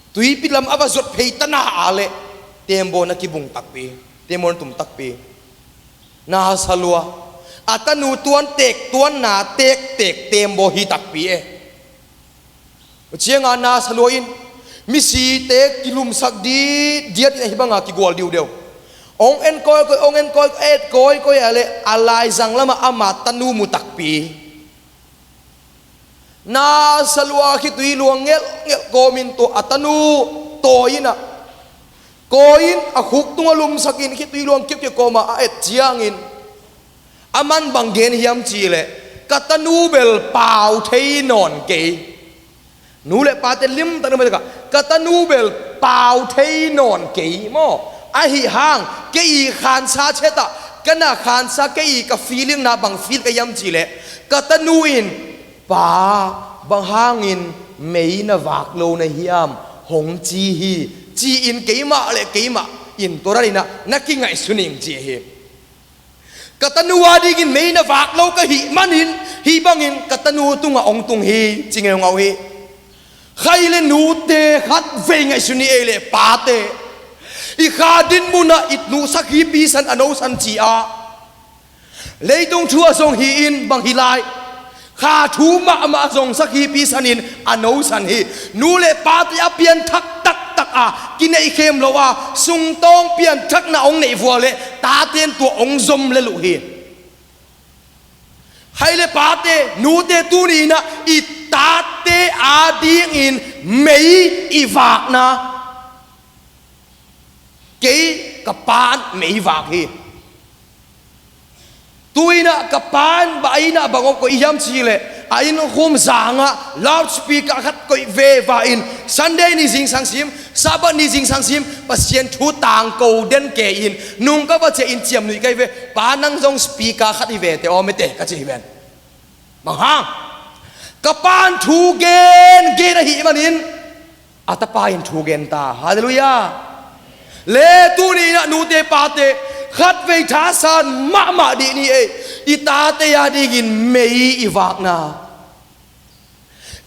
tuipi lam a va zuat phei ta na a leh tembaw na kibung takpi, tembaw na tum takpi. Na sa lua, a tanu tuantek, tuanna tektek tembaw hi takpi e. Tua cianga na sa lua in, misite kilumsak ditdiat in ahi banga kigual diudeu. Hong en kawikawi, hong en kawikawi, et kawikawi a leh a laizang lamah ama tanu mu takpi. Na sa lua, khitui luang ngelhngelh kawmin tua a tanu tawi in ah, kawi in a khuk tungah lumsakin khitui luang kiukiu kawmah a et ciangin, aman bang gen hiam cih leh, ka tanu bel pau thei nawn kei. Nu le pate limtak na mai taka, ka tanu bel pau thei nawn kei maw. Ahi hang, kei i khansa chet ah, ka na khansa, kei i ka feeling na bang feel ka hiam cih leh, ka tanu in, "Pa, bang hangin mei na vak lo na hiam?" hong ci hi, ci-in keimah le keimah in tua dan in ah na kingaihsun ing ci hi. Ka tanu a dingin mei na vak lo ka hih manin, hih bangin ka tanu tungah hong tung hi, ci ngeungau hi. Khai le nute khat vei ngaihsun ni ei le pate. I kha dinmun ah i nu sakhipi san a no san ci-a, leitung thu a zong hi-in bang hi lai, kha thu mahmah zong sakhipi sanin a no san hi. Nu le pate a pianthak taktak a, kineihkhem lo a, sungtawng pianthakna hong neih vua le tate'n tua hong zom lel uh hi. Hai le pate, nute, tuni in ah i tate a dingin mei i vakna, kei ka pa'n mei vak hi. Tu in ah ka pa'n bang a in ah bang hong koih hiam cih leh, a inn khum zangah loudspeaker khat koih veva in, Sunday ni zingsang sim, Sabbath ni zingsang sim, Pasian thu tangko den kei in, nung ka va ciah in ciamnuih ka hi ve, "Pa, nang zong speaker khat hi ve teh aw mete," ka ci hi ven. Bang hang? Ka pa'n thu gengen ahih manin a tapa in thu gen ta. Halleluiah. Le tuni in ah nute pate, khatvei thasan mahmah dih ni ei. I tate a dingin mei i vakna,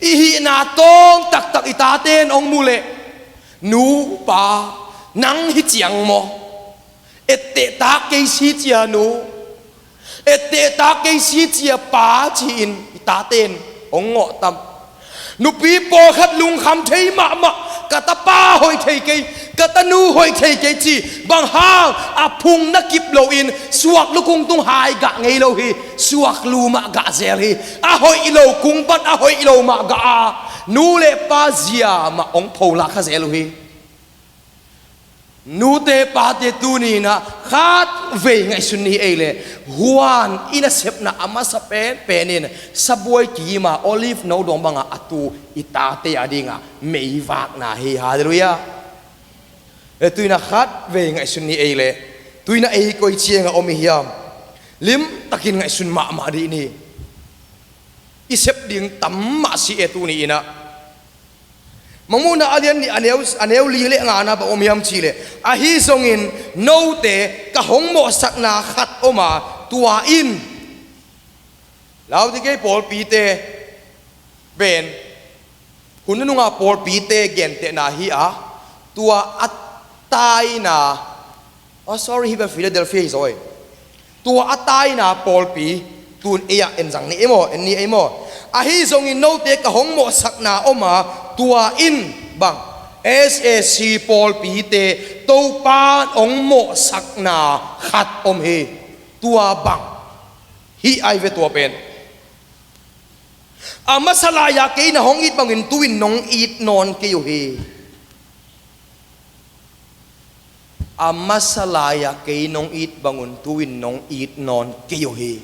i hihna tawng taktak i tate'n hong mu leh, "Nu, pa, nang hi ciang maw? Etteh tak kei si cia nu, etteh tak kei si cia pa," ci-in i tate'n hong ngawh tam. Nupi pawlkhat lungkham thei mahmah, "Ka tapa hoih thei kei, ka tanu hoih thei kei," ci. Bang hang? A phung na kip loin suak lukung tung hai gah ngei lo hi. Suak lu mah gah zel hi. A hoih lo kung pan a hoih lo mah gah a, nu le pa zia mah hong pholak kha zel uh hi. Nute pate, tuni in ah khatvei ngaihsun ni ei le, huan i nasepna a masa penpen in sabuai kima olive no dawng banga a tu i tate a dinga mei vakna hi. Halleluiah. E, tu in ah khatvei ngaihsun ni ei le, tu in ah ei koi cianga om i hiam? Limtakin ngaihsun mahmah dih ni. I sep ding tam mah si e, tuni in ah. Mangmuhna a lian nih, a neu, a neu li le ngana bang om hiam cih leh, "Ahi zongin note ka hong mawhsakna khat om a, tua in," Laodikei pawlpite pen Hun nunung a pawlpite gentehna hi a, tua a taina, oh, sorry, hi bel Philadelphia hi zaw ei. Tua a taina pawlpi tun ei-ah en zang ni ei maw, en ni ei maw? Ahi zongin note ka hong mawhsakna om a, tua in bang, S A C pawlpite Topan hong mawhsakna khat om hi. Tua bang hi ai ve tua pen. A masa lai-a kei na hong it bangin tu-in nong it nawn kei uh hi. A masa lai-a kei nong it bangun tu-in nong it nawn kei uh hi.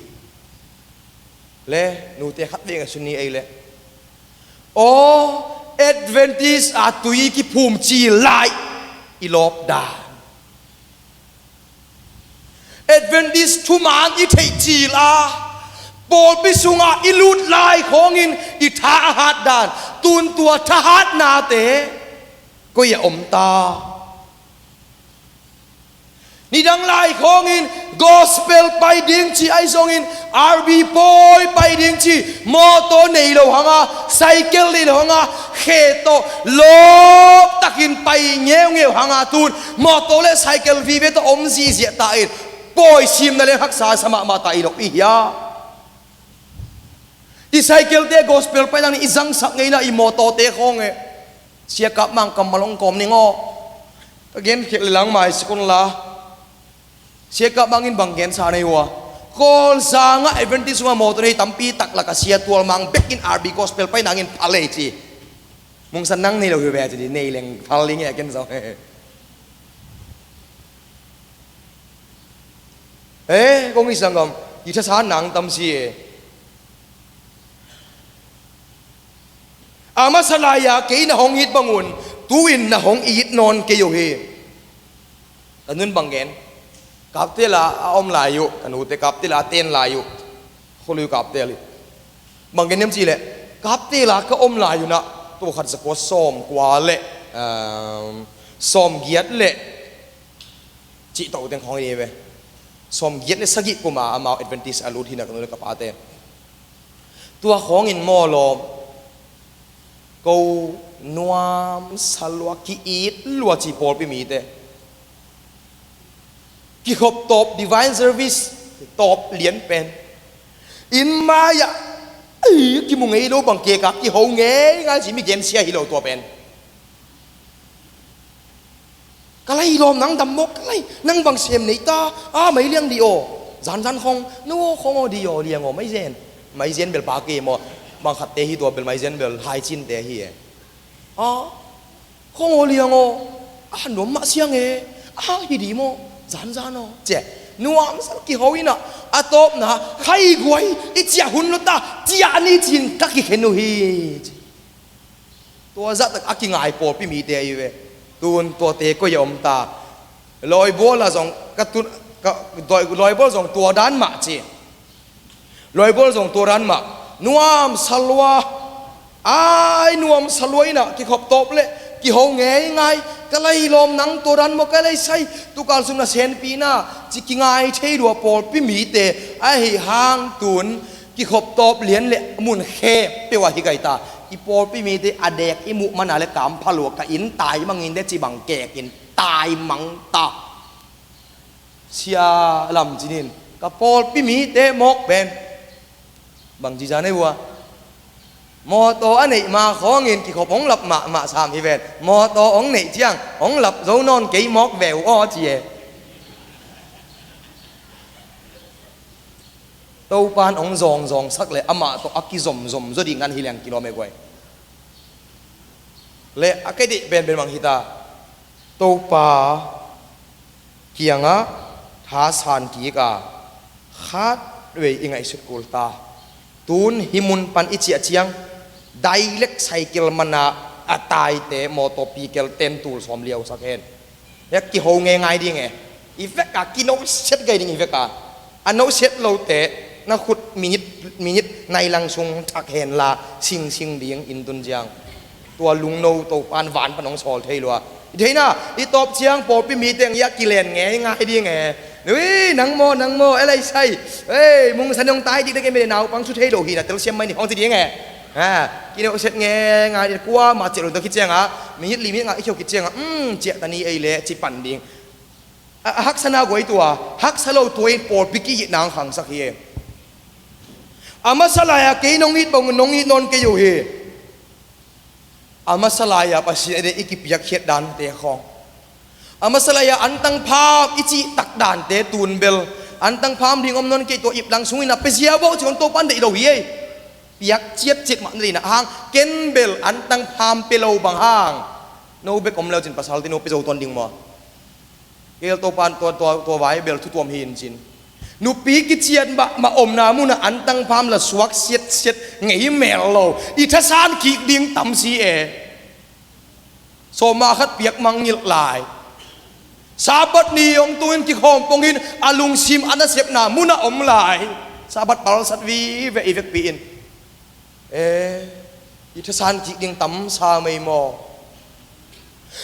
Le, nute khat vei ngaihsun ni ei le. Aw, Adventist a tui kiphum cil lai i lawp dan. Adventist thuman i theih cil a, pawlpi sungah i lut lai khawngin i tha a hat dan. Tun tua thahatnate koi a om ta? Nidang lai khawngin gospel pai ding ci ahi zongin, R B pawi pai ding ci, mawtaw nei lo hanga, cycle nei lo hanga, khe tawh lawp takin pai ngeungeu hanga tun mawtaw le cycle vive tawh om zihziah ta in, pawi simna le haksa sa mahmah ta i lo i hia? I cycle te gospel pai nang i zangsak ngeina, i mawtaw te khawng e. Siakap mang kammal hong kawm ning aw. Ka gen khial le lang mai sikun la. Siakap mang in bang gen sa nei ua. Kawl sangah Adventist sungah mawtaw nei tampi tak laka sia tual mang bekin R B gospel pai nangin phal ei ci. Mungsan nang nei lo hi ve ci di, nei leng phal ling e ken zong. Eh, kong i sanggam, i thasa nang tam si e. A masa lai-a kei na hong it bangun tu-in na hong it nawn kei uh hi. Ka nun bang gen, Kaptela a om lai uh, ka nute Kaptela a ten lai uh, khualui Kaptel hi. Bang gen niam cih leh, Kaptela ka om lai uh nah, tua khat zakua sawm kua le, um, sawm giat le cih tawh teng khawng hi ve. Sawm giat le sagih kuma amau Adventist a lut hi nah, ka nu le ka pate. Tua khawngin maw lawm, ko nuam sa lua, ki-it lua ci pawlpi mite. Kikhop tawp, divine service tawp lian pen. Inn mai-ah, ei, kimu ngei lo bang keka kiho ngeingai ci, mi gensia hi lo tua pen. Ka lai lawm nang dam maw, ka lai nang bang sem nei ta, a mai liang dih aw. Zanzan khong, nu aw khong aw dih aw liang aw, maizen. Maizen bel pa kei maw, bang khatte hi tua bel maizen bel haicinte hi e. A, khong aw liang aw, a nuam mah siang e, a hi dih maw, zanzan aw. Cia, nuam sal kiho inah, a tawpna, khaiguai, i ciah hun lo ta, ciah ni cin ka kikhen uh hi. Tua zahtak a kingai pawlpi mite ahi ve. Tun tuate koi a om ta? Lawibual ah zong ka tun, ka, lawi, lawibual zong tua dan mah ci. Lawibual zong tua dan mah. Nuam sa lua. Ai, nuam sa lua inah kikhop tawp le kiho ngeingai. Ka lai lawm nang tua dan maw, ka lai sai. Tukal sung na senpihna ci kingai thei lua pawlpi mite ahi hang tun kikhop tawp lian le mun khempeuh ah hi kai ta. I pawlpi mite a dek i muh mana le kampha lua, ka inn taimang in de ci bang kekin taimang ta. Sia Lam Cin in ka pawlpi mite mawk pen bang ci zan ei ua. Mawtaw a neih ma khawngin kikhop hong lap mahmah sam hi ven. Mawtaw hong neih ciang hong lap zo nawn kei mawk ve uh aw ci e. Topan hong zawngzawng sak le amah tawh a kizomzom zaw ding nan hi leng kilawm e guai. Le a kei deih penpen bang hi ta? Topa kiangah thasan kik a khatvei i ngaihsut kul ta. Tun hih mun pan i ciah ciang direct cycle mana a taite mawtaw pikel ten tul sawm liausak hen. Hek kiho ngeingai ding e. I veka kinohsiat gai ding i veka. A nohsiat lote na khut minit, minit nai lang sung thak henla singsing ding in tun ciang. Tua lungno Topan van pan hong sawl thei lua. I theihna, i tawp ciang pawlpi miteng i a kilen ngeingai ding e. Ui, nang maw, nang maw, elei sai. Ei, mungsan hong tai dik dek e, mele naupang su thei lo hi na telsiam mai ni hong ci ding e. Ha, kineuh set nge ngai ding, kuamah ciah lo ta khit ciangah, minit li minit nga i kheuh khit ciangah, um, ciah ta ni ei leh, ci pan ding. A, a haksa na guai tua, haksa lo tua in pawlpi ki-itna hong khangsak hi. A masa lai-a kei nong it bang, nong it nawn kei uh hi. A masa lai-a Pasian a deih i kipiakkhiat dante khawng. A masa lai-a antang pham i cihtak dante tun bel, antang pham ding om nawn kei, tua ip lang sungin a pia zia bawh ci hong Topa'n deih lo hi ei. Piak ciatciat mah na deihna hang, ken bel antang pham pia lo bang hang, no bek om leu cin pasal tinu pia zo tuan ding maw? Kei leh Topa'n tua, tua, tua vai bel thu tuam hi in cin. Nupi kician mah, mah omna munah antang pham la suak siatsiat ngei mel lo. I thasan kik ding tam si e. Sawma khat piak mangngilh lai. Sabbath ni hong tungin kikhawm pongin a lungsim a nasepna munah om lai. Sabbath palsat vive i vekpi in. Eh, i thasan kik ding tam sa mei maw?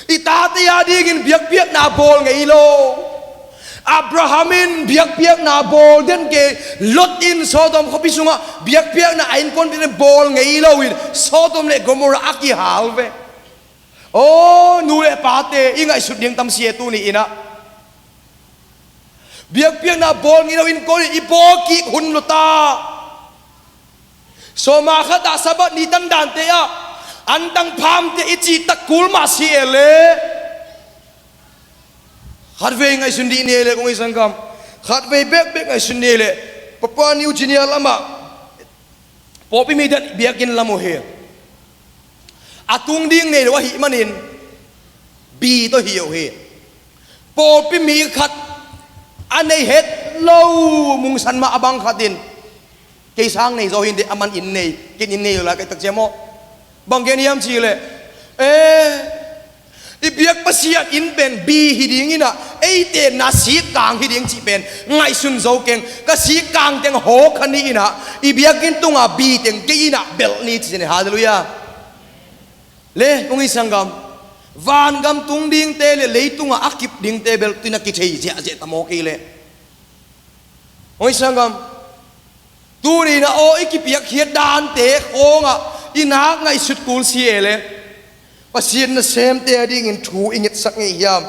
I tate a dingin biakpiakna bawl ngei lo. Abraham in biakpiakna bawl den kei, Lot in Sodom khuapi sungah biakpiakna a innkuanpihte bawl ngei loin Sodom le Gomorrah a kihal ve. Aw, nu le pate, i ngaihsut ding tam si e tuni inah. Biakpiakna bawl ngei lo innkuan in i bawl kik hun lo ta. Sawma khatah Sabbath ni tandante ah antang phamte i cihtak kul mah si e leh. Khatvei ngaihsun dih ni e leh kong ei sanggam. Khatvei bekbek ngaihsun ni e leh. Papua New Guinea lamah pawlpi mite biakinn lam uh hi. A tung ding nei lo ahih manin bi tawh hi uh hi. Pawlpi mi khat a nei het lo mungsan mah a bang khat in, kei sang nei zaw hi inteh, a man inn nei, ken inn nei lo lai ka i tak ciam aw. Bang gen hiam cih leh, eh, i biak Pasian inn pen bi hi ding inah, eite na sikkang hi ding cih pen ngaihsun zo keng, ka sikkang teng hawk kha ni inah, i biakinn tungah bi teng kei inah belh ni ci ni, halleluiah. Le, kong ei sanggam, vangam tung dingte le leitungah a kip dingte bel tu inah kithei ziahziah ta maw kei leh. Kong ei sanggam, tuni inah aw i kipiakkhiat dante khawngah i nak ngaihsut kul si e leh. Pasian nasemte a dingin thu i ngetsak ngei hiam?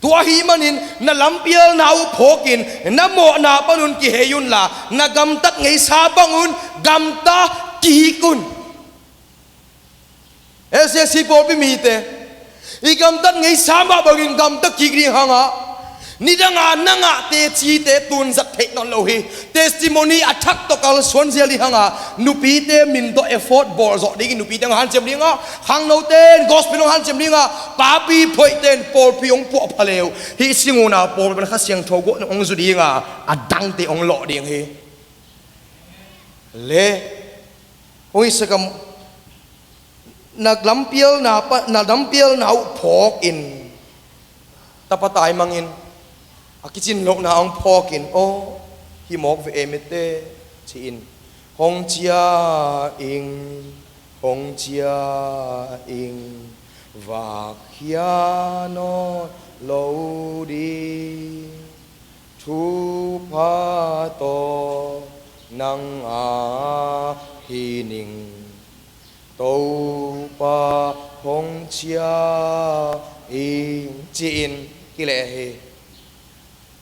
Tua ahih manin na lampialna uh phawkin na mawhna panun kihei unla, na gamtat ngeisa bangun gamta kik un. S S C pawlpi mite, i gamtat ngeisa mah bangin gamta kik ding hangah, nidanga na ngah tecite tunzat theih nawn lo hi. Testimony a thak tawh kalsuan zial ding hangah, nupite min tawh effort bawl zawh dingin nupite hong hanciam dingah, khangnote in gospel hong hanciam dingah, papi phoihte in pawlpi hong puahpha le uh, hih singuna pawlpi pan Kha Siangtho guah hong zu dingah, a dangte hong lawh ding hi. Le, kong ei sanggam, na lampialna pa, na lampialna uh phawkin, tapa taimangin, a kicin lohna hong phawkin, aw, hi mawk ve e mete, ci-in, hong cia ing, hong cia ing, vak khia nawn lo ding, thupha tawh nang a hi ning. Topa hong cia ing, ci-in kileh hi.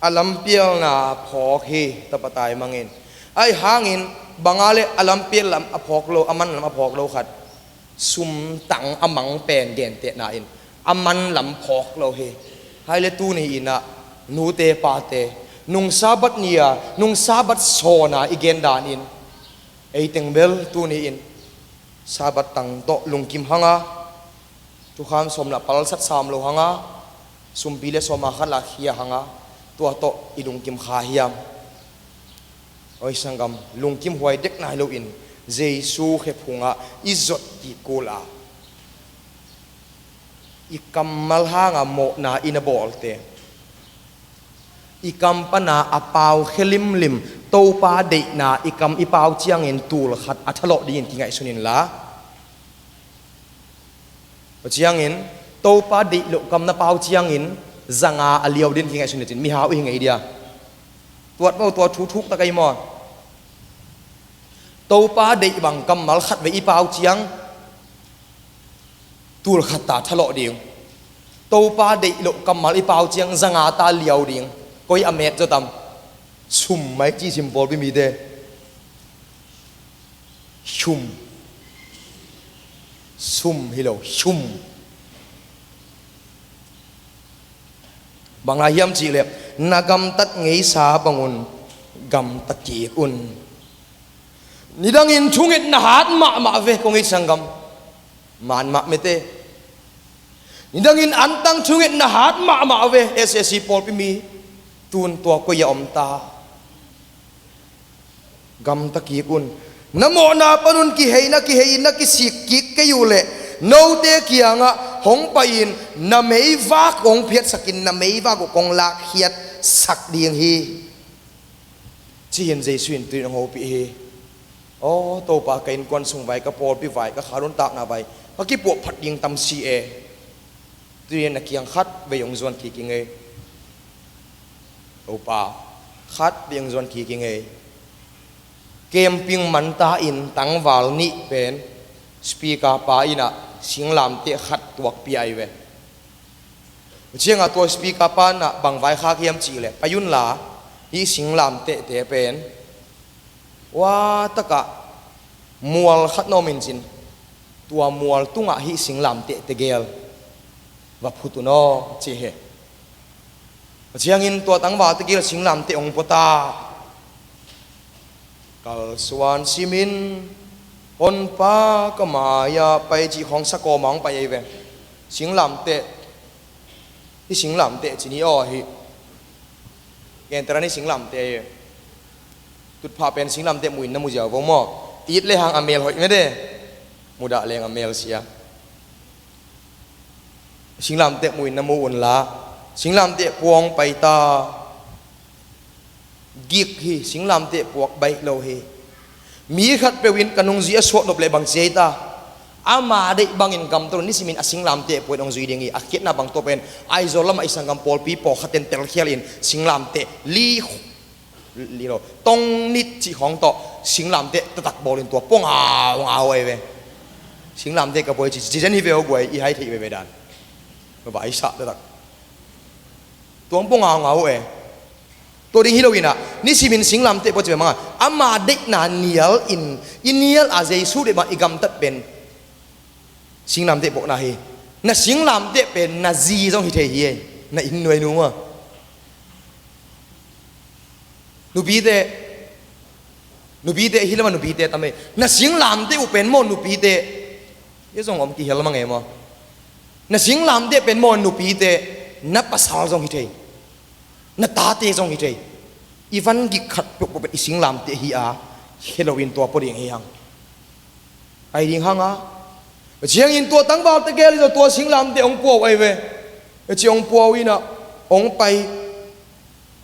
A lampialna phawk hi, tapa taimangin. Ahi hangin, banga le a lampial lam a phawk lo, a man lam a phawk lo khat, sumtang a mang pen gentehna in a man lam phawk lo hi. Hai le tuni inah, nute pate, nung Sabbath ni-a, nung Sabbath sawn a i gen danin, ei teng bel tuni in Sabbath tang tawh lungkim hanga, thukham sawm lah palsat sam lo hanga, sumpi le sawma khat lah khia hanga, tua tawh i lungkim kha hiam? Oi sanggam, lungkim huai dek nai loin Jesu khephungah i zot kik kul a, i kammal hanga mawhna i na bawlte, i kam pana a pau khe limlim, Topa deihna i kam i pau ciangin tul khat a thalawh dingin kingaihsun inla, tua ciangin Topa deih loh kam na pau ciangin zanga a liau dingin kingaihsun lecin mihau i hi ngei dia. Tuat vo, tua thu thuk tak ei maw? Topa deih bang kammal khat vei i pau ciang tul khat ta thalawh ding. Topa deih loh kammal i pau ciang zanga ta liau ding. Koi a met zaw tam? Sum mai ci sim pawlpi mite. Sum. Sum hi lo, sum. Bang lai hiam cihleh, na gamtat ngeisa bangun gamta kik un. Nidangin thungetna hat mahmah ve, kong it sanggam. Man mah mete. Nidangin antang thungetna hat mahmah ve, S A C pawlpi mi. Tun tua koi a om ta? Gamta kik un. Na mawhna panun kiheina, kiheina kisik kik kei uh leh, note kiangah hong pai-in na meivak hong phiatsakin, na meivak uh kong lakkhiatsak ding hi, ci-in Jesu in tun hong hopih hi. Aw Topa, ka innkuan sung vai, ka pawlpi vai, ka kha nuntakna vai, ka kipuah phat ding tam si e. Tun na kiang khat vei hong zuan kik ing ei. Topa, khat vei hong zuan kik ing ei. Camping manta in tangval nih pen speaker pa in ah singlamteh khat tuak pia hi ve. Ciangah tua speaker pa in ah bang vaikhak hiam cihleh, pai unla, hih singlamtehte pen ua takah mual khat na om in cin, tua mual tungah hih singlamteh tegel va phut un aw, ci hi. Ciangin tua tangval tegel singlamteh hong pua ta. Kalsuan simin honpa ka mai-ah pai cih khawng sakawm ah hong pai ahi ve. Singlamteh. Hih singlamteh ci ni aw hi. Gentera ni singlamteh hi. Tutphah pen singlamteh muh in na mu ziau vo maw? It le hang a mel hoih mede. Mudah leng a mel sia. Singlamteh muh in na mu unla. Singlamteh pua hong pai ta. Gik hi, singlamteh puak baih lo hi. Mi khatpeuh in ka nungzui a suak nop leh bang ci ei ta? Ama deih bangin gamta lo, nisimin a singlamteh pua in hong zui ding hi. A khiatna bang tua pen Aizawl lamah i sanggam pawlpi pawlkhat in telkhial in singlamteh li, li lo, tong nit cih khawng tawh singlamteh taktak bawl in tua pua ngaungau ahi ve. Singlamteh ka pua hi ci, ci zen hi ve aw guai, i hai theih veve dan. Vai sah taktak. Tua hong pua ngaungau e. Tua ding hi lo in ah, nisimin singlamteh pua ci ve manga, ama deihna nial in, i nial a Jesu deih bang i gamtat pen singlamteh puakna hi. Na singlamteh pen na zi zong hi thei hi ei. Na inn nuainu maw? Nupite, nupite hi lama nupite tam ei. Na singlamteh uh pen maw nupite? Hia zong om kihel mang ei maw? Na singlamteh pen maw nupite? Na pasal zong hi thei. Na tate zong hi thei. I van gik khat peuhpeuh pen i singlamteh hi a, hi lo in tua pua ding hi hang. Pai ding hang a. Ciangin tua tangval tegel in zong tua singlamteh hong pua uh ahi ve. Ci hong pua uh in ah, hong pai.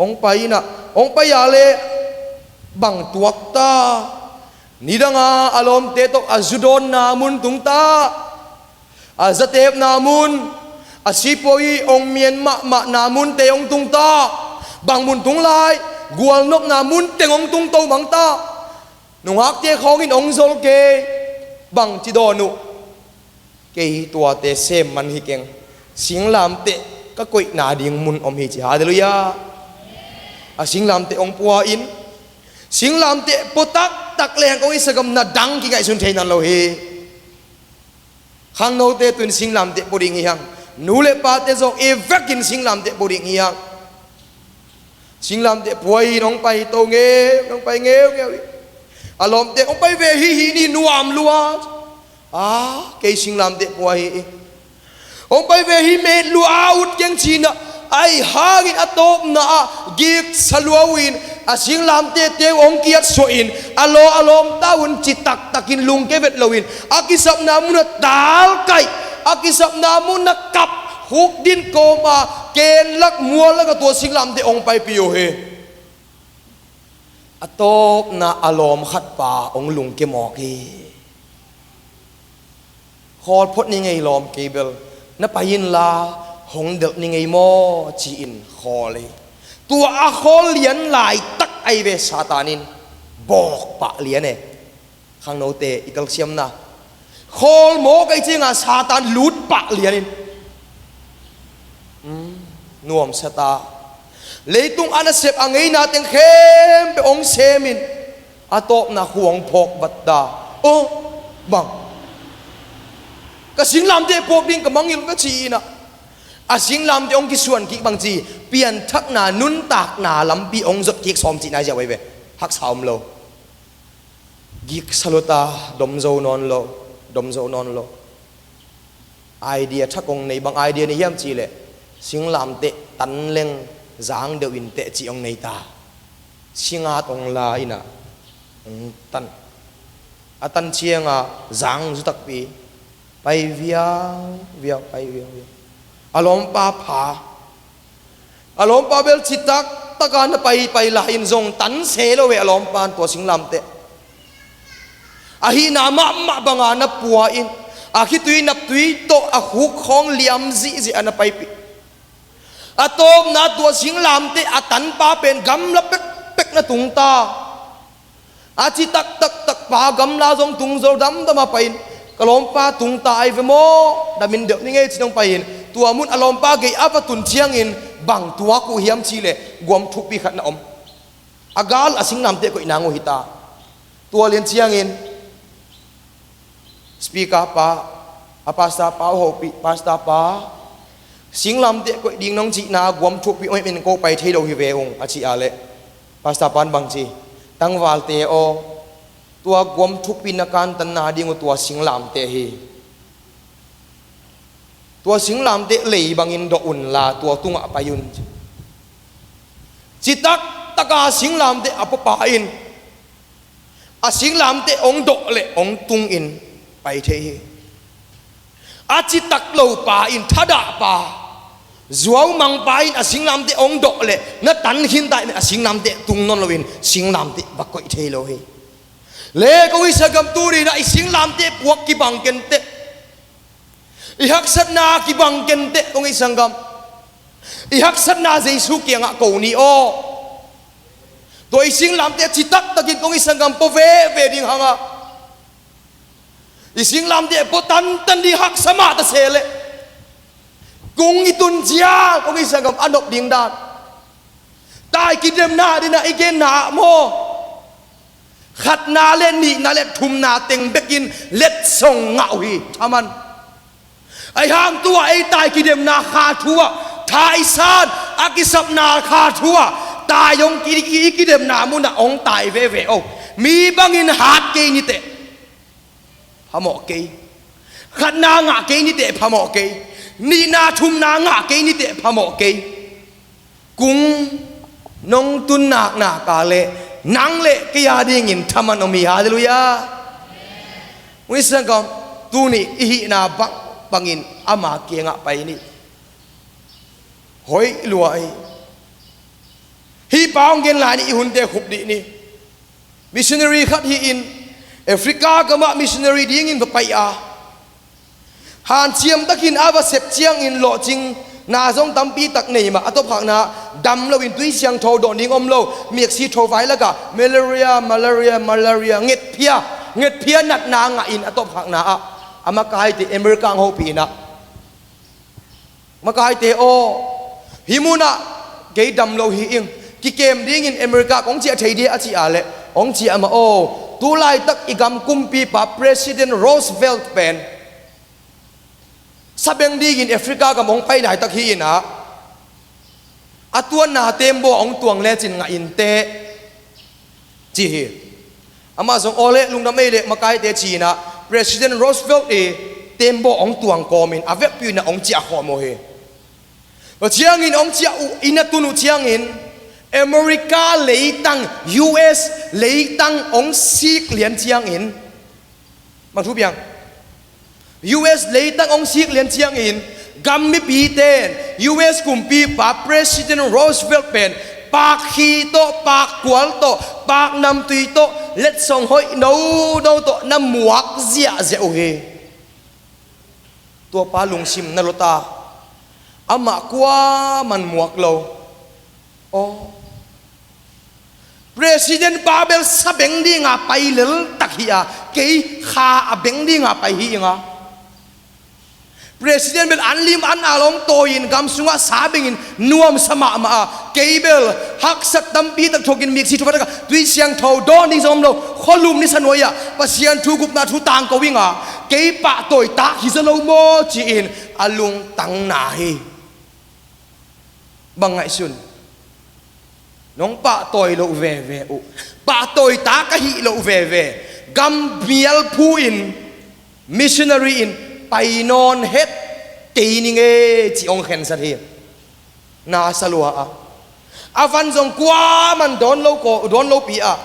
Hong pai in ah, hong pai a leh bang tuak ta? Nidang a a lawmte tawh a zu dawnna mun tung ta. A zatepna mun, a sipuai hong mian mahmahna munte hong tung ta. Bang mun tung lai? Gualnopna mun teng hong tung to mang ta. Nungakte khawngin hong zol kei. Bangci dawn uh? Kei tuate sem man hi keng. Singlamteh ka koihna ding mun om hi ci. Halleluiah. A singlamteh hong pua in, singlamteh pua taktak leng kong i sanggam na dang kingaihsun thei nan lo hi. Khangnote tun singlamteh pua ding hi hang. Nu le pate zong i vekin singlamteh pua ding hi hang. Singlamteh pua in hong pai to ngeu, hong pai ngeungeu hi. A lawmte hong pai ve hi hi ni nuam lua. A, kei singlamteh pua hi. Hong pai ve hi met lua a ut keng cina. Ahi hangin a tawpna ah giksa lua uh in a singlamtehte uh hong kiatsuah in a law a lawmta un ci taktakin lungke vet loin a kisapna mun a talkaih, a kisapna mun a kap, huk din kawma kenlak muallak a tua singlamteh hong paipih uh hi. A tawpna a lawm khatpa hong lungke mawk hi. Khawl phot ni ngei lawm kei bel, na pai inla hong delh ni ngei maw ci-in khawl hi. Tua a khawl lian laitak ahi ve Satan in bawk pah lian e. Khangnote i kalsiamna khawl mawk ahih ciangin Satan lut pah lianin, um, nuamsa ta. Leitung a nasep a ngeina teng khempeuh hong semin a tawpna khuang phawk vat ta. Aw, bang, ka singlamteh puak ding ka mangngilh ka ci-in ah, a singlamteh hong kisuan kik bang ci, pianthakna nuntakna lampi hong zot kik sawm cihna hi ziau ahi ve. Haksa om lo. Giksa lo ta, dom zo nawn lo, dom zo nawn lo. Idea thak hong nei, bang idea nei hiam cih leh, singlamteh tan leng zang deuh in teh cih hong nei ta. Singat hong la in ah hong tan. A tan ciangin zang zu takpi, pai viau viau, pai viau viau. A lawmpa pha. A lawmpa bel citak takin na pai pai lai-in zong tan se lo ve, a lawmpa in tua singlamteh. A hihna mahmah bangin na pua in, a khitui naptui tawh a khuk khawng liam zihziah a na paipih. A tawpna tua singlamteh a tanpa pen gamla pekpek na tung ta. A citak taktak pa gamla zong tung zo damdam a pai-in, ka lawmpa tung ta ahi ve maw, damin deuh ni ngei ci-in hong pai-in, tua mun a lawmpa gei a va tun ciangin bang tuak uh hiam cih leh guam thukpi khat na om. A gal a singlamteh koih nang uh hi ta. Tua lian ciangin speaker pa, a pastor pa uh hopih, pastor pa, singlamteh koih ding nong cihna guam thukpi om in ko pai thei lo hi ve ung, a cih a leh pastor pa in bang ci, tangvalte aw, tua guam thukpi na kantanna ding uh tua singlamteh hi. Tua singlamteh lei bangin dawh un la, tua tungah pai un. Citak taka singlamteh a puapa in a singlamteh hong dawh leh hong tungin pai thei hi. A citak lo pa in, thadah pa, zuaumang pa in a singlamteh hong dawh leh na tan khin ta in a singlamteh tung nawn loin singlamteh va koih thei lo hi. Le kong i sanggam, tuni-in ah i singlamteh puak kibang kenteh. I haksatna kibang kenteh kong i sanggam. I haksatna Jesu kiangah ko ni aw. Tua i singlamteh citak takin kong i sanggam pua veve ding hangah, i singlamteh pua tantan ding haksa mah ta se leh, kung i tun ciang kong i sanggam a nop ding dan. Tai kidemna dingin ah i genna ah maw, khatna le nihna le thumna teng bekin letsong ngah uh hi, thaman. Ahi hang tua ei tai kidemna kha thu ah, thaizang a kisapna kha thu ah, tai hong ki, ki, kidemna munah hong tai veve o. Mi bangin hat kei niteh, phamawh kei. Khatna ngah kei niteh, phamawh kei. Nihna thumna ngah kei niteh, phamawh kei. Kung nong tun naknak a leh nang le kei a dingin thaman om hi. Halleluiah. Ui sanggam, tuni i hihna bangbangin ama kiangah pai ni. Hoih lua hi. Hih pa hong gen lai ni, i hunte khup dih ni. Missionary khat hi-in Africa gamah missionary dingin va pai a, hanciam takin a va sep ciangin lawhcingna zong tampi tak nei mah, a tawpkhakna dam loin tui siangtho dawn ding om lo, miaksi tho vai lakah malaria, malaria, malaria, ngetphia, ngetphia natna ngahin a tawpkhakna ah a makaite America hong hopih in ah, makaite aw, hih munah kei dam lo hi ing, kikem dingin America kong ciah thei dia a cih a leh, hong ciah mah aw. Tu laitak i gam kumpipa President Roosevelt pen sabeng dingin Africa gam hong pai laitak hi in ah, a tuanna tembaw hong tuang lecin ngah inteh, ci hi. Amah zong aw leh lungdam ei leh makaite ci-in ah President Roosevelt i tembaw hong tuang kawmin a vekpi-in ah hong ciah khawm uh hi. Tua ciangin hong ciah uh, inn a tun uh ciangin America leitang, U S leitang hong sik lian ciangin, bang thu piang, U S leitang hong sik lian ciangin gam mipite in U S kumpipa President Roosevelt pen paak khi tawh, paak kual tawh, paak namtui tawh, letsong hoih nono tawh na muak ziahziah uh hi. Tuapa lungsim na lua ta. Amah kuaman muak lo. Aw. President pa bel sa beng dinga pai lel tak hi a, kei kha a beng dinga pai hi inga. President bel an lim an a long tawi in gam sungah sa bengin nuamsa mahmah a, kei bel haksat tampi tak thokin miksi thu pha taka tui siangtho dawn ding zong om lo, khualum ni sa nuai ah Pasian thu gupna thu tangko inga, kei pahtawi tak hi zaw lo maw ci-in a lungtang na hi. Bang ngaihsun? Nong pahtawi loh veve uh, pahtawi tak ka hih loh veve, gam mial phu in, missionary in pai nawn het kei ning e ci hong khensat hi. Na sa lua a, a van zong kuaman dawn lo ko, dawn lopi a,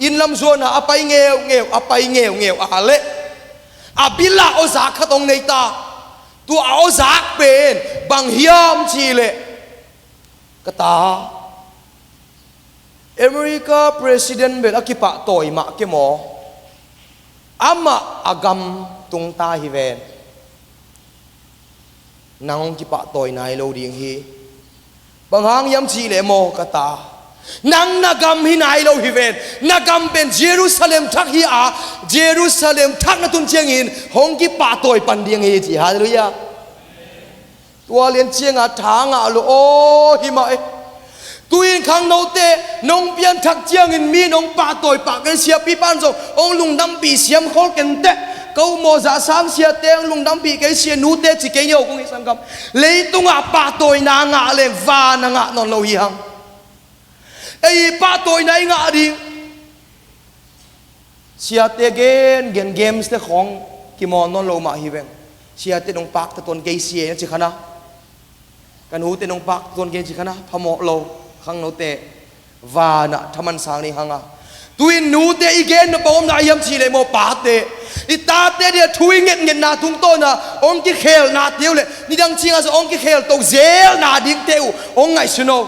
inn lam zuan a, a pai ngeungeu, a pai ngeungeu a leh a bil ah aw zak khat hong nei ta. Tua aw zak pen bang hiam cih leh, ka ta, America president bel a kipahtawi mah ke maw, amah a gam tung ta hi ven. Nang hong kipahtawi nai lo ding hi. Bang hang hiam cih leh maw, ka ta, nang na gam hi nai lo hi ven. Na gam pen Jerusalem thak hi a, Jerusalem thak na tun ciangin hong kipahtawi pan ding hi ci. Halleluiah. Tua lian cianga tha ngah lo aw hi mah e. Tu-in khangnote nong pianthak ciangin mi nong pahtawi pah kei, siapipa in zong hong lungdampih siam khol kei inteh. Ko maw, zahsang siate hong lungdampih kei, sia nute ci kei ni aw, kong hih sanggam. Leitungah pahtawina ngah leng vana ngah nawn lo hi hang. Ei pahtawina i ngah ding. Siate gen gen, games te khawng kimawl nawn lo mah hi veng. Siate nong pakta tuan kei sia na ci khan a, ka nute nong pakta tuan kei ci khan a, phamawh lo. Khangnote, vanah thaman sang ding hang a. Tu-in nute i gen nop bang omna hiam cih leh maw, pate, i tate dia thu i ngetngetna tungtawna hong kikhelna teu leh nidang cinga zong hong kikhel to zelna dingte uh hong ngaihsun o.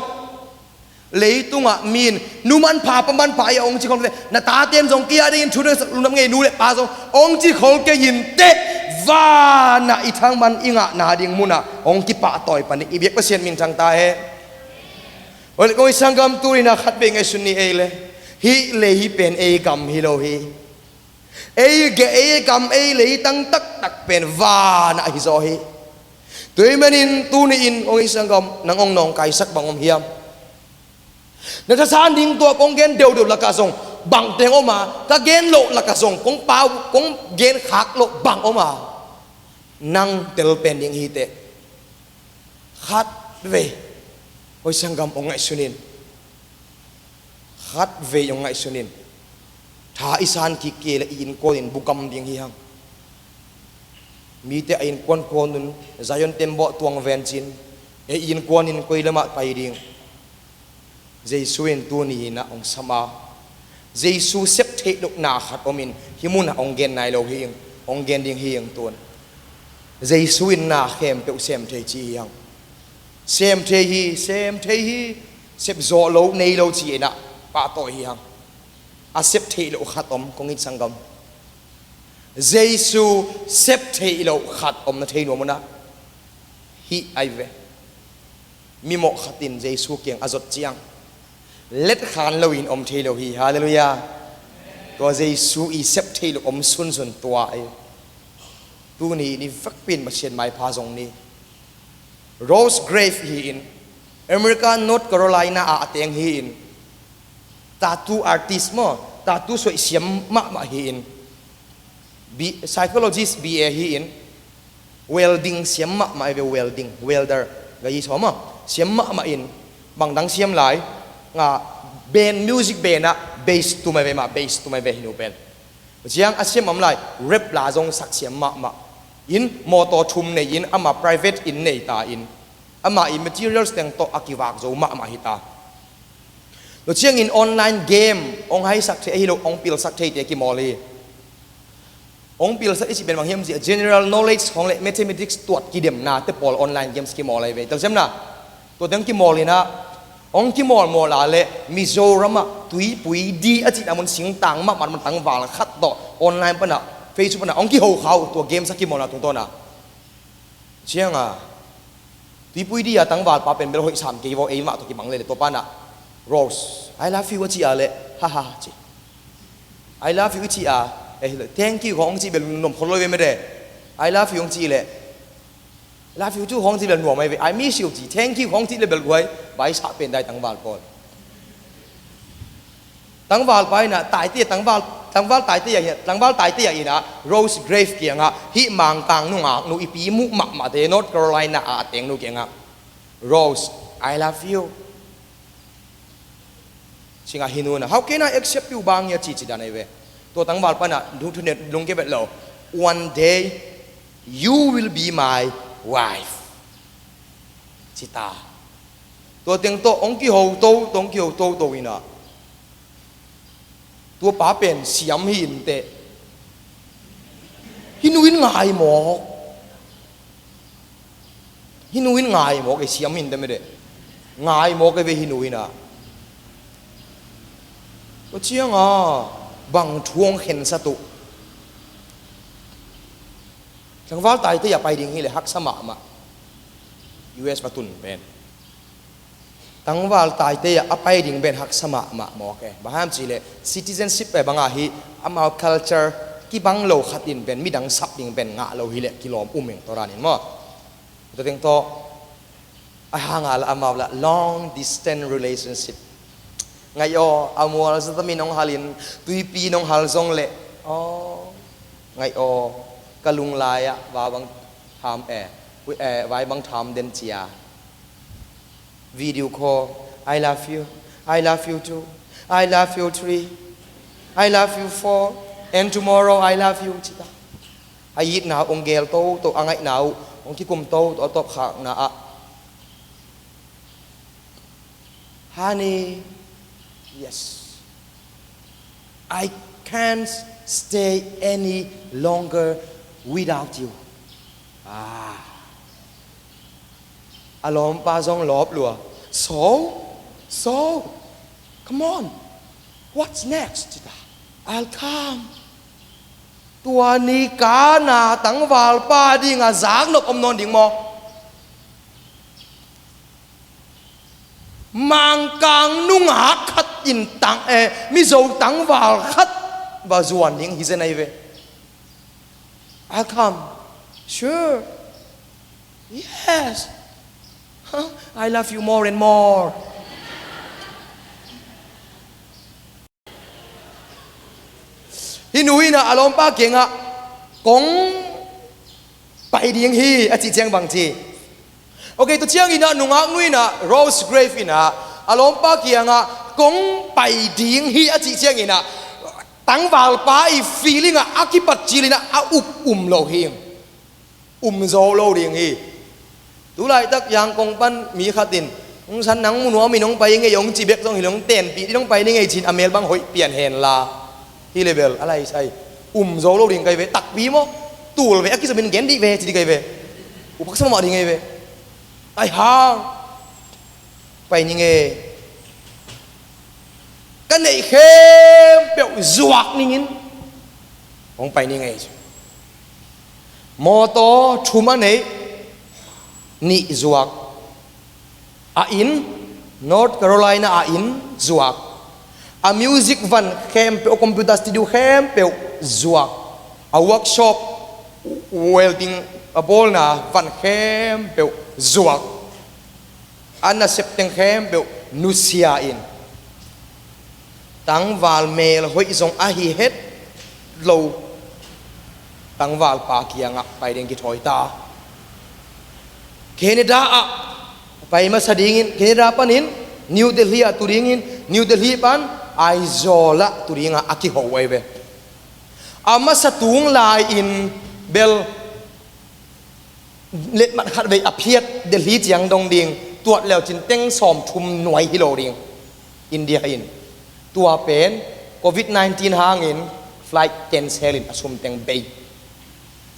Leitungah mi in nu manpha pa manpha i a hong ci khol kei, na tate in zong kei a dingin thu dang sak lungdam ngei, nu le pa zong hong ci khol kei inteh. Vanah i thangman i ngahna ding munah hong kipahtawi pan ding i biak Pasian min thang ta hen. Ol kong i sanggam, tu-in a khatvei ngaihsun ni ei le. Hih lei pen ei gam hi lo hi. Ei ge, ei gam, ei leitang taktak pen vanah hi zaw hi. Tua ahih manin tuni-in kong i sanggam, nang hong nawngkaisak bang om hiam? Na thasan ding tua kong gen deuhdeuh lakah zong bangteng om a, ka gen loh lakah zong kong pau, kong gen khak loh bang om a, nang tel pen ding hi teh. Khatvei, oi sanggam, hong ngaihsun in. Khatvei hong ngaihsun in. Tha i san kik kei leh i innkuan in bukam ding hi hang. Mite a innkuan kuan un, Zion Tembaw tuang ven cin, ei innkuan in koi lamah pai ding. Jesu in tuni-in ah hong sam a, Jesu sep theih lohna khat om in, hih munah hong gen nai lo hi ing, hong gen ding hi ing tun. Jesu in na khempeuh sem thei ci hi hang. Sem thei hi, sem thei hi, sep zawh lo, nei lo ci-in ah pahtawi hi hang. A sep theih loh khat om, kong it sanggam. Jesu sep theih loh khat om, na thei nuam uh na. Hih ai ve. Mimawh khat in Jesu kiang a zot ciang, letkhan loin om thei lo hi. Halleluiah. Tua Jesu i sep theih loh om sunsun tua ei. Tuni-in i vekpi in Pasian maipha zong ni. Rose Grave hi-in, America North Carolina ah a teng hi-in, tattoo artist maw, tattoo suaih siam mahmah hi-in, B-, psychologist B A hi-in, welding siam mahmah hi ve, welding, welder, ga yi sawm a, siam mahmah in, bang dang siam lai, nga, band, music band ah bass tum hi ve mah, bass tum hi ve hih nu pen. Ciang a siam om lai, rap la zong sak siam mahmah in, mawtaw thum nei in, ama private inn nei ta in, ama i materials teng tawh a kivak zo mahmah hi ta. Tua ciangin online game hong haisak thei ahi lo, hong pilsak theite kimawl hi. Hong pilsak i cih pen bang hiam cih, general knowledge hong le mathematics tuat kidemna te pawl online games kimawl ahi ve. Telsiamna, tua teng kimawl in ah, hong kimawl mawl a le Mizoram ah Tuipui di a cihna mun singtang mahmah mun tangval khat tawh online panah, Facebook panah hong kiho kha uh, tua games a kimawlna tungtawn ah. Ciang a, Tuipui di a tangvalpa pen bel hoih sam kei vaw, ei mah tawh kibang lele, tua panah Rose, I love you a ci a leh, Ha ha ci. "I love you," i ci a, eh, "Thank you," hong ci bel nuam khol lo ve mede. "I love you," hong ci leh, "I love you too," hong ci bel nuam ai ve. "I miss you," ci. "Thank you," hong ci leh bel guai. Bai sah pen dai tangval pawl. Tangval pa in ah, Taite, tangval, tangval Taite ah in ah, tangval Taite ah in ah, Rose Grave kiangah, hih Mangkang nungak nu, i pi muh mahmahte, North Carolina ah a teng nu kiangah, "Rose, I love you," ci ngah. Hih nu in ah, "How can I accept you, Bang?" a ci, ci dan ai ve. Tua tangval pa in ah, "Thu, thu ne lungke vet lo. One day, you will be my wife," ci ta. Tua teng tawh hong kiho to, hong kiho toto in ah, tua pa pen siam hi inteh. Hih nu in ngai mawk. Hih nu in ngai mawk e, siam hi inteh mede. Ngai mawk e ve hih nu in ah. Tua ciangah bang thu hong khensat uh. Tangval Taite ah pai ding hileh haksa mahmah. U S va tun pen. Tangval Taite ah a pai ding pen haksa mahmah mawk e. Bang hang hiam cihleh citizenship pen bang ahi, amau culture kibang lo khat in pen midang sap ding pen ngah lo hileh kilawm um ing tawh dan in maw. Tua teng tawh a hang a la amau la long distance relationship. Ngaih aw, a mual zatamin hong halin, tuipi nong hal zong leh, aw, ngaih aw, ka lunglai ah vai bang tham e, vai bang tham den cia. Video call, "I love you. I love you too. I love you three. I love you four. And tomorrow I love you," ci ta. A itna uh hong gel toto, a ngaihna uh hong kikum toto, a tawpkhakna ah, "Honey, yes. I can't stay any longer without you." Ah. A lawmpa zong lawp lua. "So? So? Come on. What's next?" ci ta. "I'll come." Tua ni kana tangvalpa ding a zaknop om nawn ding maw? Mangkang nungak khat in tang, eh, Mizo tangval khat va zuan ding hi zen ai ve. "I'll come." "Sure." "Yes. Huh? I love you more and more." Hih nu in ah a lawmpa kiangah, "Kong pai ding hi," a cih ciang bang ci? Ok, tua ciangin ah nungak nu in ah, Rose Grave in ah, a lawmpa kiangah, "Kong pai ding hi," a cih ciangin ah, tangvalpa i feeling ah a kipat cilin ah a up um lo hi. Um zo lo ding hi. Tulaitak Yangon pan mi khat in, "Hong san nang mu nuam in hong pai ngei," hong ci bek zong hi lo, "Hong tenpih ding, hong pai ni ngei," ci-in a mel bang hoih pian hen la. Hi le bel a lai sai. Um zo lo ding kai ve, takpi maw? Tul ve, a kizamin gen dih ve, ci dih kai ve. Upak sa mahmah ding kai ve. Ai hang. Pai ni ngei. Ka neih khempeuh zuak ningin hong pai ni ngei. Mawtaw thum a neih, nih zuak. A inn, North Carolina a inn zuak. A music van khempeuh, a computer studio khempeuh zuak. A workshop, welding a bawlna van khempeuh zuak. A nasep teng khempeuh nusia in, tangval mel hoih zong a hi het lo tangvalpa kiangah pai ding kithawi ta. Canada ah pai masa dingin, Canada panin New Delhi ah tu dingin, New Delhi pan Aizawl ah tu dingah a kiho ai ve. A masa tung lai-in bel letmat khatvei a phiat Delhi ciang dong ding, tuat leucin teng sawmthum nuai hi lo ding India in. Tua pen covid nineteen hangin flight cancel in a sum teng bei.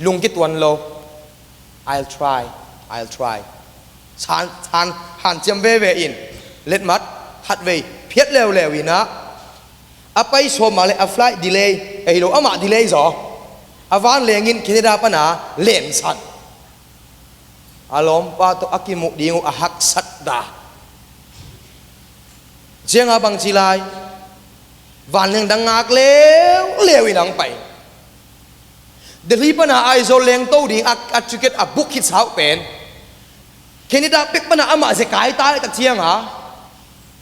Lungkituan lo. "I'll try, I'll try." San, san, hanciam veve in letmat khatvei phiat leuleu in ah, a pai sawm mah le a flight delay, ei lo amah delay zaw. A vanlengin Canada pana lensat. A lawmpa tawh a kimuh ding uh a haksat da. Cianga bangci lai, Vanleng dang ngak leuleu in hong pai. Delhi pana Aizawl lengto ding a, a ticket a book khit sauh pen Canada pek pana amah zekai tai tak cianga,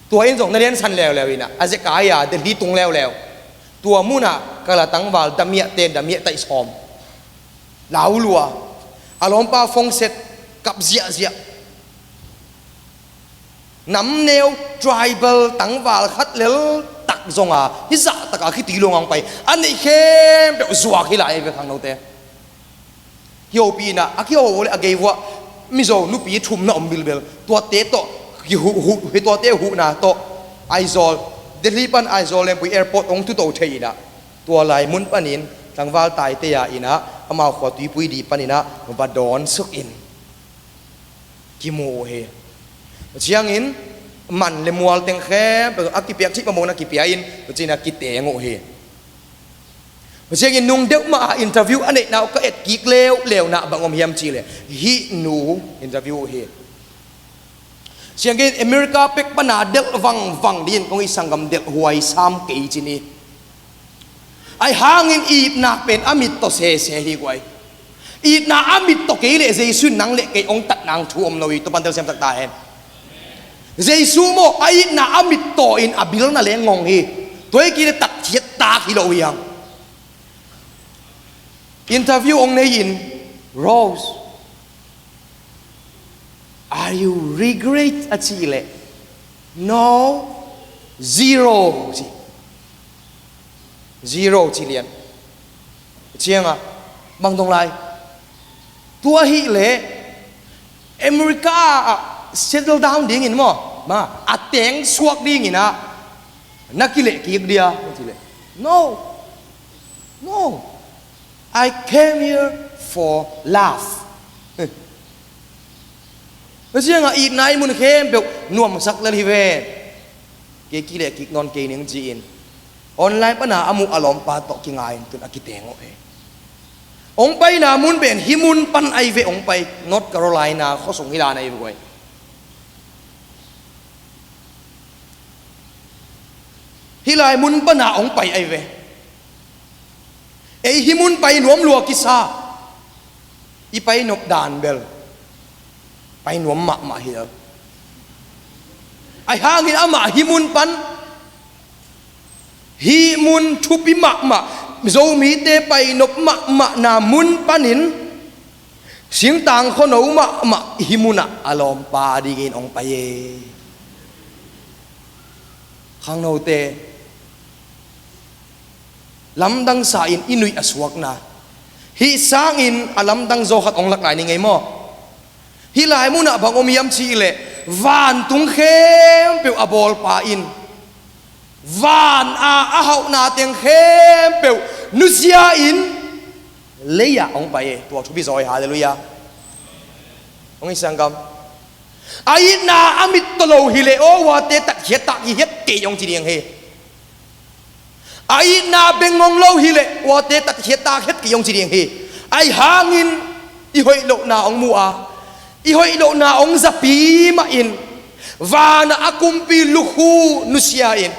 tua in zong na liansan leuleu inah a zekai a Delhi tung leuleu. Tua munah kala tangval damiahte damiah taih sawm lau lua, a lawmpa phone set kap ziahziah. Namneu tribal tangval khat lel tak zonga hizah taka khitui luang hong pai a neih khempeuh zuak hi lai ve khangnote. Kihopi inah a kiho le a gei vuah Mizo nupi thum na om bilbel. Tuate tawh kihuh huh hi, tuate huhna tawh Aizawl, Delhi pan Aizawl lengpui airport hong tuto thei inah tua lai mun panin tangval taite a inah amau khua tuipui di paninah va dawn sukin kimu uh hi. Ciangin man le mual teng khempeuh a kipiak cih mamawh na kipia in tua cinah kiteng uh hi. Ciangin nung deuh mah a interview a neihna uh ka et kik leuleu nah bang om hiam cihleh hih nu interview uh hi. Ciangin America pek pana delh vangvang dingin kong i sanggam delh huai sam kei cin hi. Ahi hangin itna pen a mit tawh sese hi guai. Itna a mit tawh kei leh Jesu in nang le kei hong tatna thu om lo hi. Topan telsiam tak ta hen. Jesu maw a itna a mit tawh in a bilna le ngong hi. Tua hi kei leh tatkhiat tak hi lo hi hang. Interview hong nei in, Rose, are you regret a cih leh, no, zero ci. Zero ci lian. Cianga bang dong lai? Tua hi leh America ah settle down dingin maw, ma a teng suak dinginah na kileh kik dia ci leh, no, no, I came here for love. Pasianga itna i mun khempeuh nuamsak lel hi ve. Kei kileh kik nawn kei ning ci-in online pana a muh a lawmpa tawh kingai in tun a kiteng uh hi. Hong paina mun pen hih mun pan ahi ve hong pai, North Carolina khuasung hi lan ahi ve guai. Hih lai mun pana hong pai ahi ve. Ei hih mun pai nuam lua kisa. I pai nop dan bel pai nuam mahmah hi lo. Ahi hangin amah hih mun pan, hih mun thupi mahmah, Zomite pai nop mahmahna mun panin singtang khuano mahmah hih munah a lawmpa dingin hong pai e. Khangnote, lamdang sa in i nuih a suakna. Hih sangin a lamdang zaw khat hong lak lai ni ngei maw? Hih lai munah bang om hiam cih leh vantung khempeuh a bawlpa in van a a hauhna teng khempeuh nusia in lei-ah hong pai e. Tua thupi zaw hi, halleluiah. Hong i sanggam, a itna a mit tawh lo hi leh aw uate tatkhiat tak hi het kei hong ci ding hi. A itna beng ngong lo hi leh uate tatkhiat tak het kei hong ci ding hi. Ahi hangin i hoih lohna hong mu a, i hoih lohna hong zapi mahin vanah a kumpi lukhu nusia in,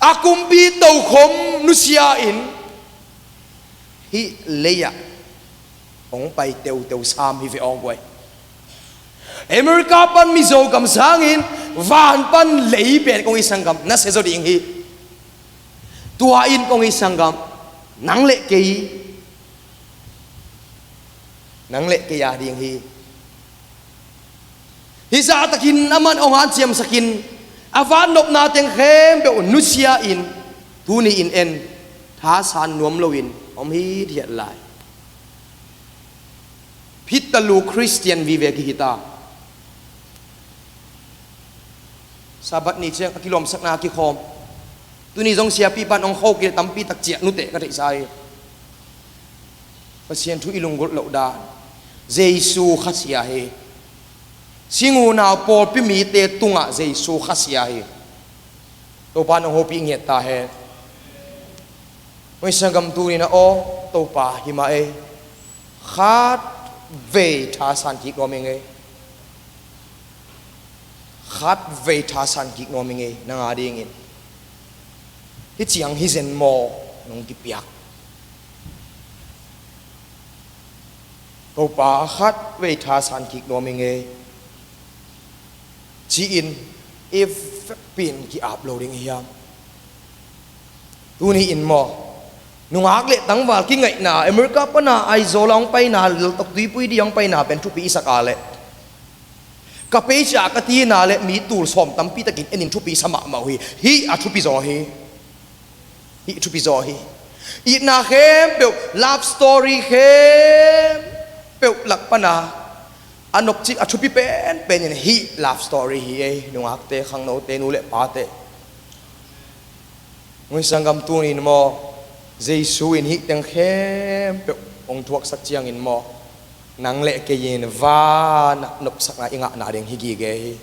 a kumpi tokhom nusia in hih lei-ah hong pai teuteu sam hi ve aw guai. America pan Mizo gam sangin van pan lei pen kong i sanggam na sia zaw ding hi. Tua in kong i sanggam, nang le kei, nang le kei a ding hi. Hih zahtakin aman hong hanciamsakin a vannopna teng khempeuh nusia in tuni in en thasan nuam loin om hithiat lai. Phittalu Khristian vive kihi ta. Sabbath ni ciang a kilawmsakna a kikhawm. Tuni zong siapi pan hong kho kile tampi tak ciah nuteh ka theihsa hi. Pasian thu i lunggulh loh dan. Jesu khasia hi. Sing unau pawlpi mite tungah Jesu khasia hi. Topa nong hopih ngiat ta hen. Hong i sanggam tuni-in aw Topa hi mah ei. Khat vei thasan kik nuam ing ei. Khat vei thasan kik nuam ing ei nang a dingin. Hih ciang hi zen maw, nong kipiak? Topa, khatvei thasan kik nuam ing ei, ci-in i vekpi-in ki-ap lo ding i hiam? Tuni in maw, nungak le tangval kingaihna, America pana Aizawl a hong paina, Laltok Tuipui di hong paina pen thupi i sak a leh, ka page ah ka tina le mi tul sawm tampi takin en in thupi sa mahmah uh hi. Hih a thupi zaw hi. Hih thupi zaw hi. Itna khempeuh, love story khempeuh lak pana a nopcik a thupi penpen in hih love story hi ei, nungakte, khangnote, nu le pate. Hih sanggam, tuni in maw, Jesu in hih teng khempeuh hong thuaksak ciangin maw, nang le kei in van ah nopsakna i ngahna ding hi gige hi.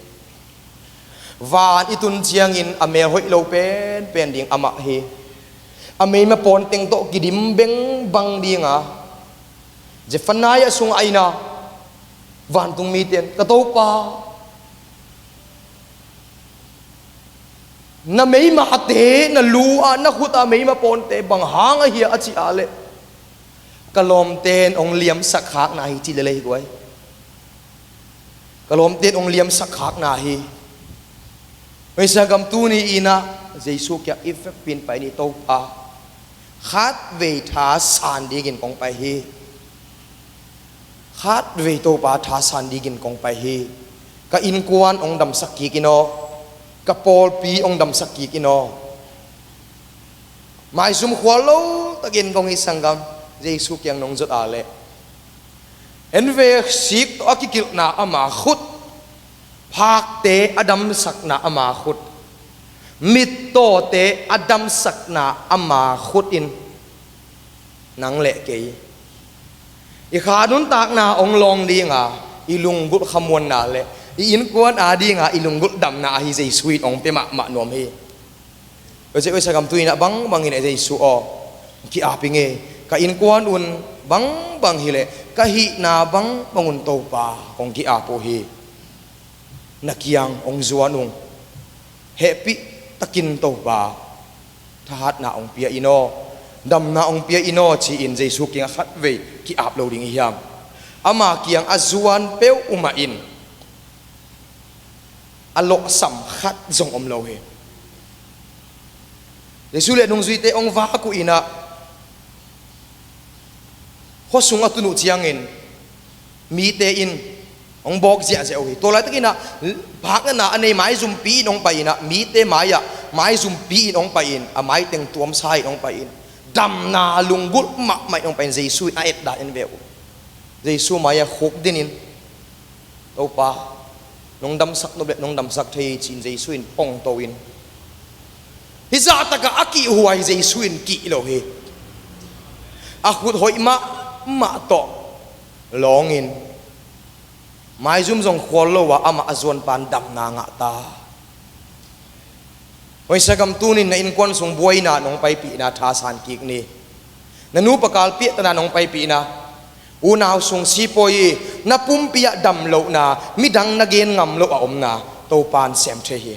Van i tun ciangin a mel hoih lo penpen ding amah hi. A meima pawn teng tawh kidim bengbang ding a, Zephaniah sungah a ina, vantung mite in, "Ka Topa, na meimate, na lu ah, na khut ah meima pawnte bang hang ahi a?" a cih a leh, "Ka lawmte in hong liamsak khakna hi," ci lel hi guai. "Ka lawmte in hong liamsak khakna hi." Hih sanggam, tuni in ah Jesu kiang i vekpi-in pai ni. "Topa, khatvei thasan dingin kong pai hi. Khatvei, Topa, thasan dingin kong pai hi. Ka innkuan hong damsak kik in aw. Ka pawlpi hong damsak kik in aw." Maizum khual lo takin kong, hih sanggam, Jesu kiang nong zot a leh, en ve, sik tawh a kikilhna ama khut, phakte a damsakna ama khut, mittawte a damsakna ama khut in nang le kei i kha nuntakna hong lawng ding a, i lunggulh khamuanna le i innkuan a ding a i lunggulh damna ahi Jesu in hong pia mahmah nuam hi. Oi, oi sanggam, tu in ah bangbang hi leh Jesu aw, ki-ap ing ei. Ka innkuan un bangbang hi leh, ka hihna bangbang un, Topa, kong ki-ap uh hi. Na kiang hong zuan ung. Hehpih takin, Topa, thahatna hong pia in aw, damna hong pia in aw, ci-in Jesu kiangah khatvei ki-ap lo ding i hiam? Ama kiang a zuan peuhmah in a lawhsam khat zong om lo hi. Jesu le nungzuite hong vak uh in ah, khuasung a tun uh ciangin mite in hong bawk ziahziah uh hi. Tua laitakin ah, phaknatna a nei maizumpi in hong pai in ah, mite mai-ah maizumpi in hong pai in, a maiteng tuamsa in hong pai in, damna lunggulh mahmah in hong pai in, Jesu in a etdan en ve uh. Jesu mai-ah khukdin in, "Topa, nong damsak nop leh nong damsak thei hi," ci-in Jesu in pongto in, hih zahtakah a kihhuai Jesu in kih lo hi. A khut hoih mahmah tawh lawngin, maizum zong khual lo a amah a zuanpa in damna ngah ta. Hoi sanggam, tuni in na innkuan sung buaina nong paipihna thasan kik ni. Na nupa kalpiahtana nong paipihna, unau sung sipawi i na pumpi-ah dam lohna, midang na gen ngam loh a omna, Topa in sem thei hi.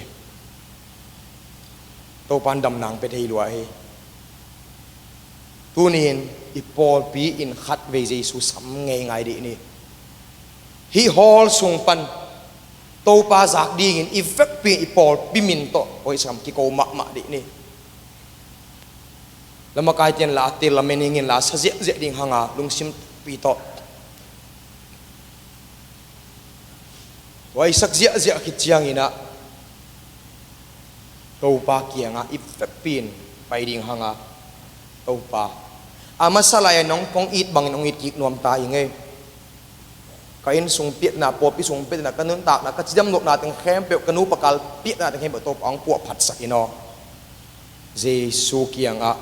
Topa in damna hong pia thei lua hi. Tuni in i pawlpi in khatvei Jesu sam ngeingai dih ni. Hih hall sung pan Topa zak dingin i vekpi i pawlpi min tawh, oi sanggam, kiko mahmah dih ni. Lamakaite in la a tel, lamen ing in la a sa ziahziah ding hang a, lungsim takpi tawh tua i sak ziahziah khit ciangin ah, Topa kiangah i vekpi in pai ding hang a, Topa, a masa lai-ah nong kong it bangin hong it kik nuam ta ing ei. Ka inn sung piatna, pawlpi sung piatna, ka nuntakna, ka cidam nopna teng khempeuh, ka nupa kalpiahtana teng khempeuh Topa hong puahphatsak in aw. Jesu kiangah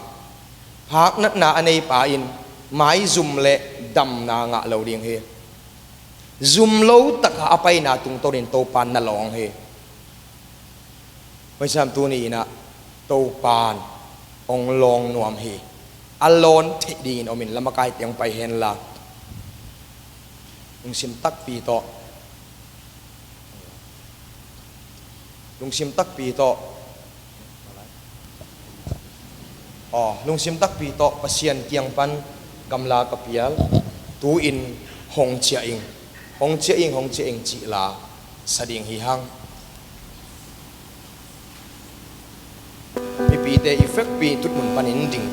phaknatna a neipa in maizum le damna ngah lo ding hi. Zum lo takah a paina tungtawnin Topa in na lawng hi. Hoi sanggam, tuni in ah Topa in hong lawng nuam hi. A lawn theih dingin om in, lamakaite hong pai hen la, lungsim takpi tawh, lungsim takpi tawh, Aw, lungsim takpi tawh Pasian kiang pan gamla ka pial. Tu-in hong ciah ing, hong ciah ing, hong ciah ing cih la sa ding hi hang. Mipite i vekpi tutmun panin ding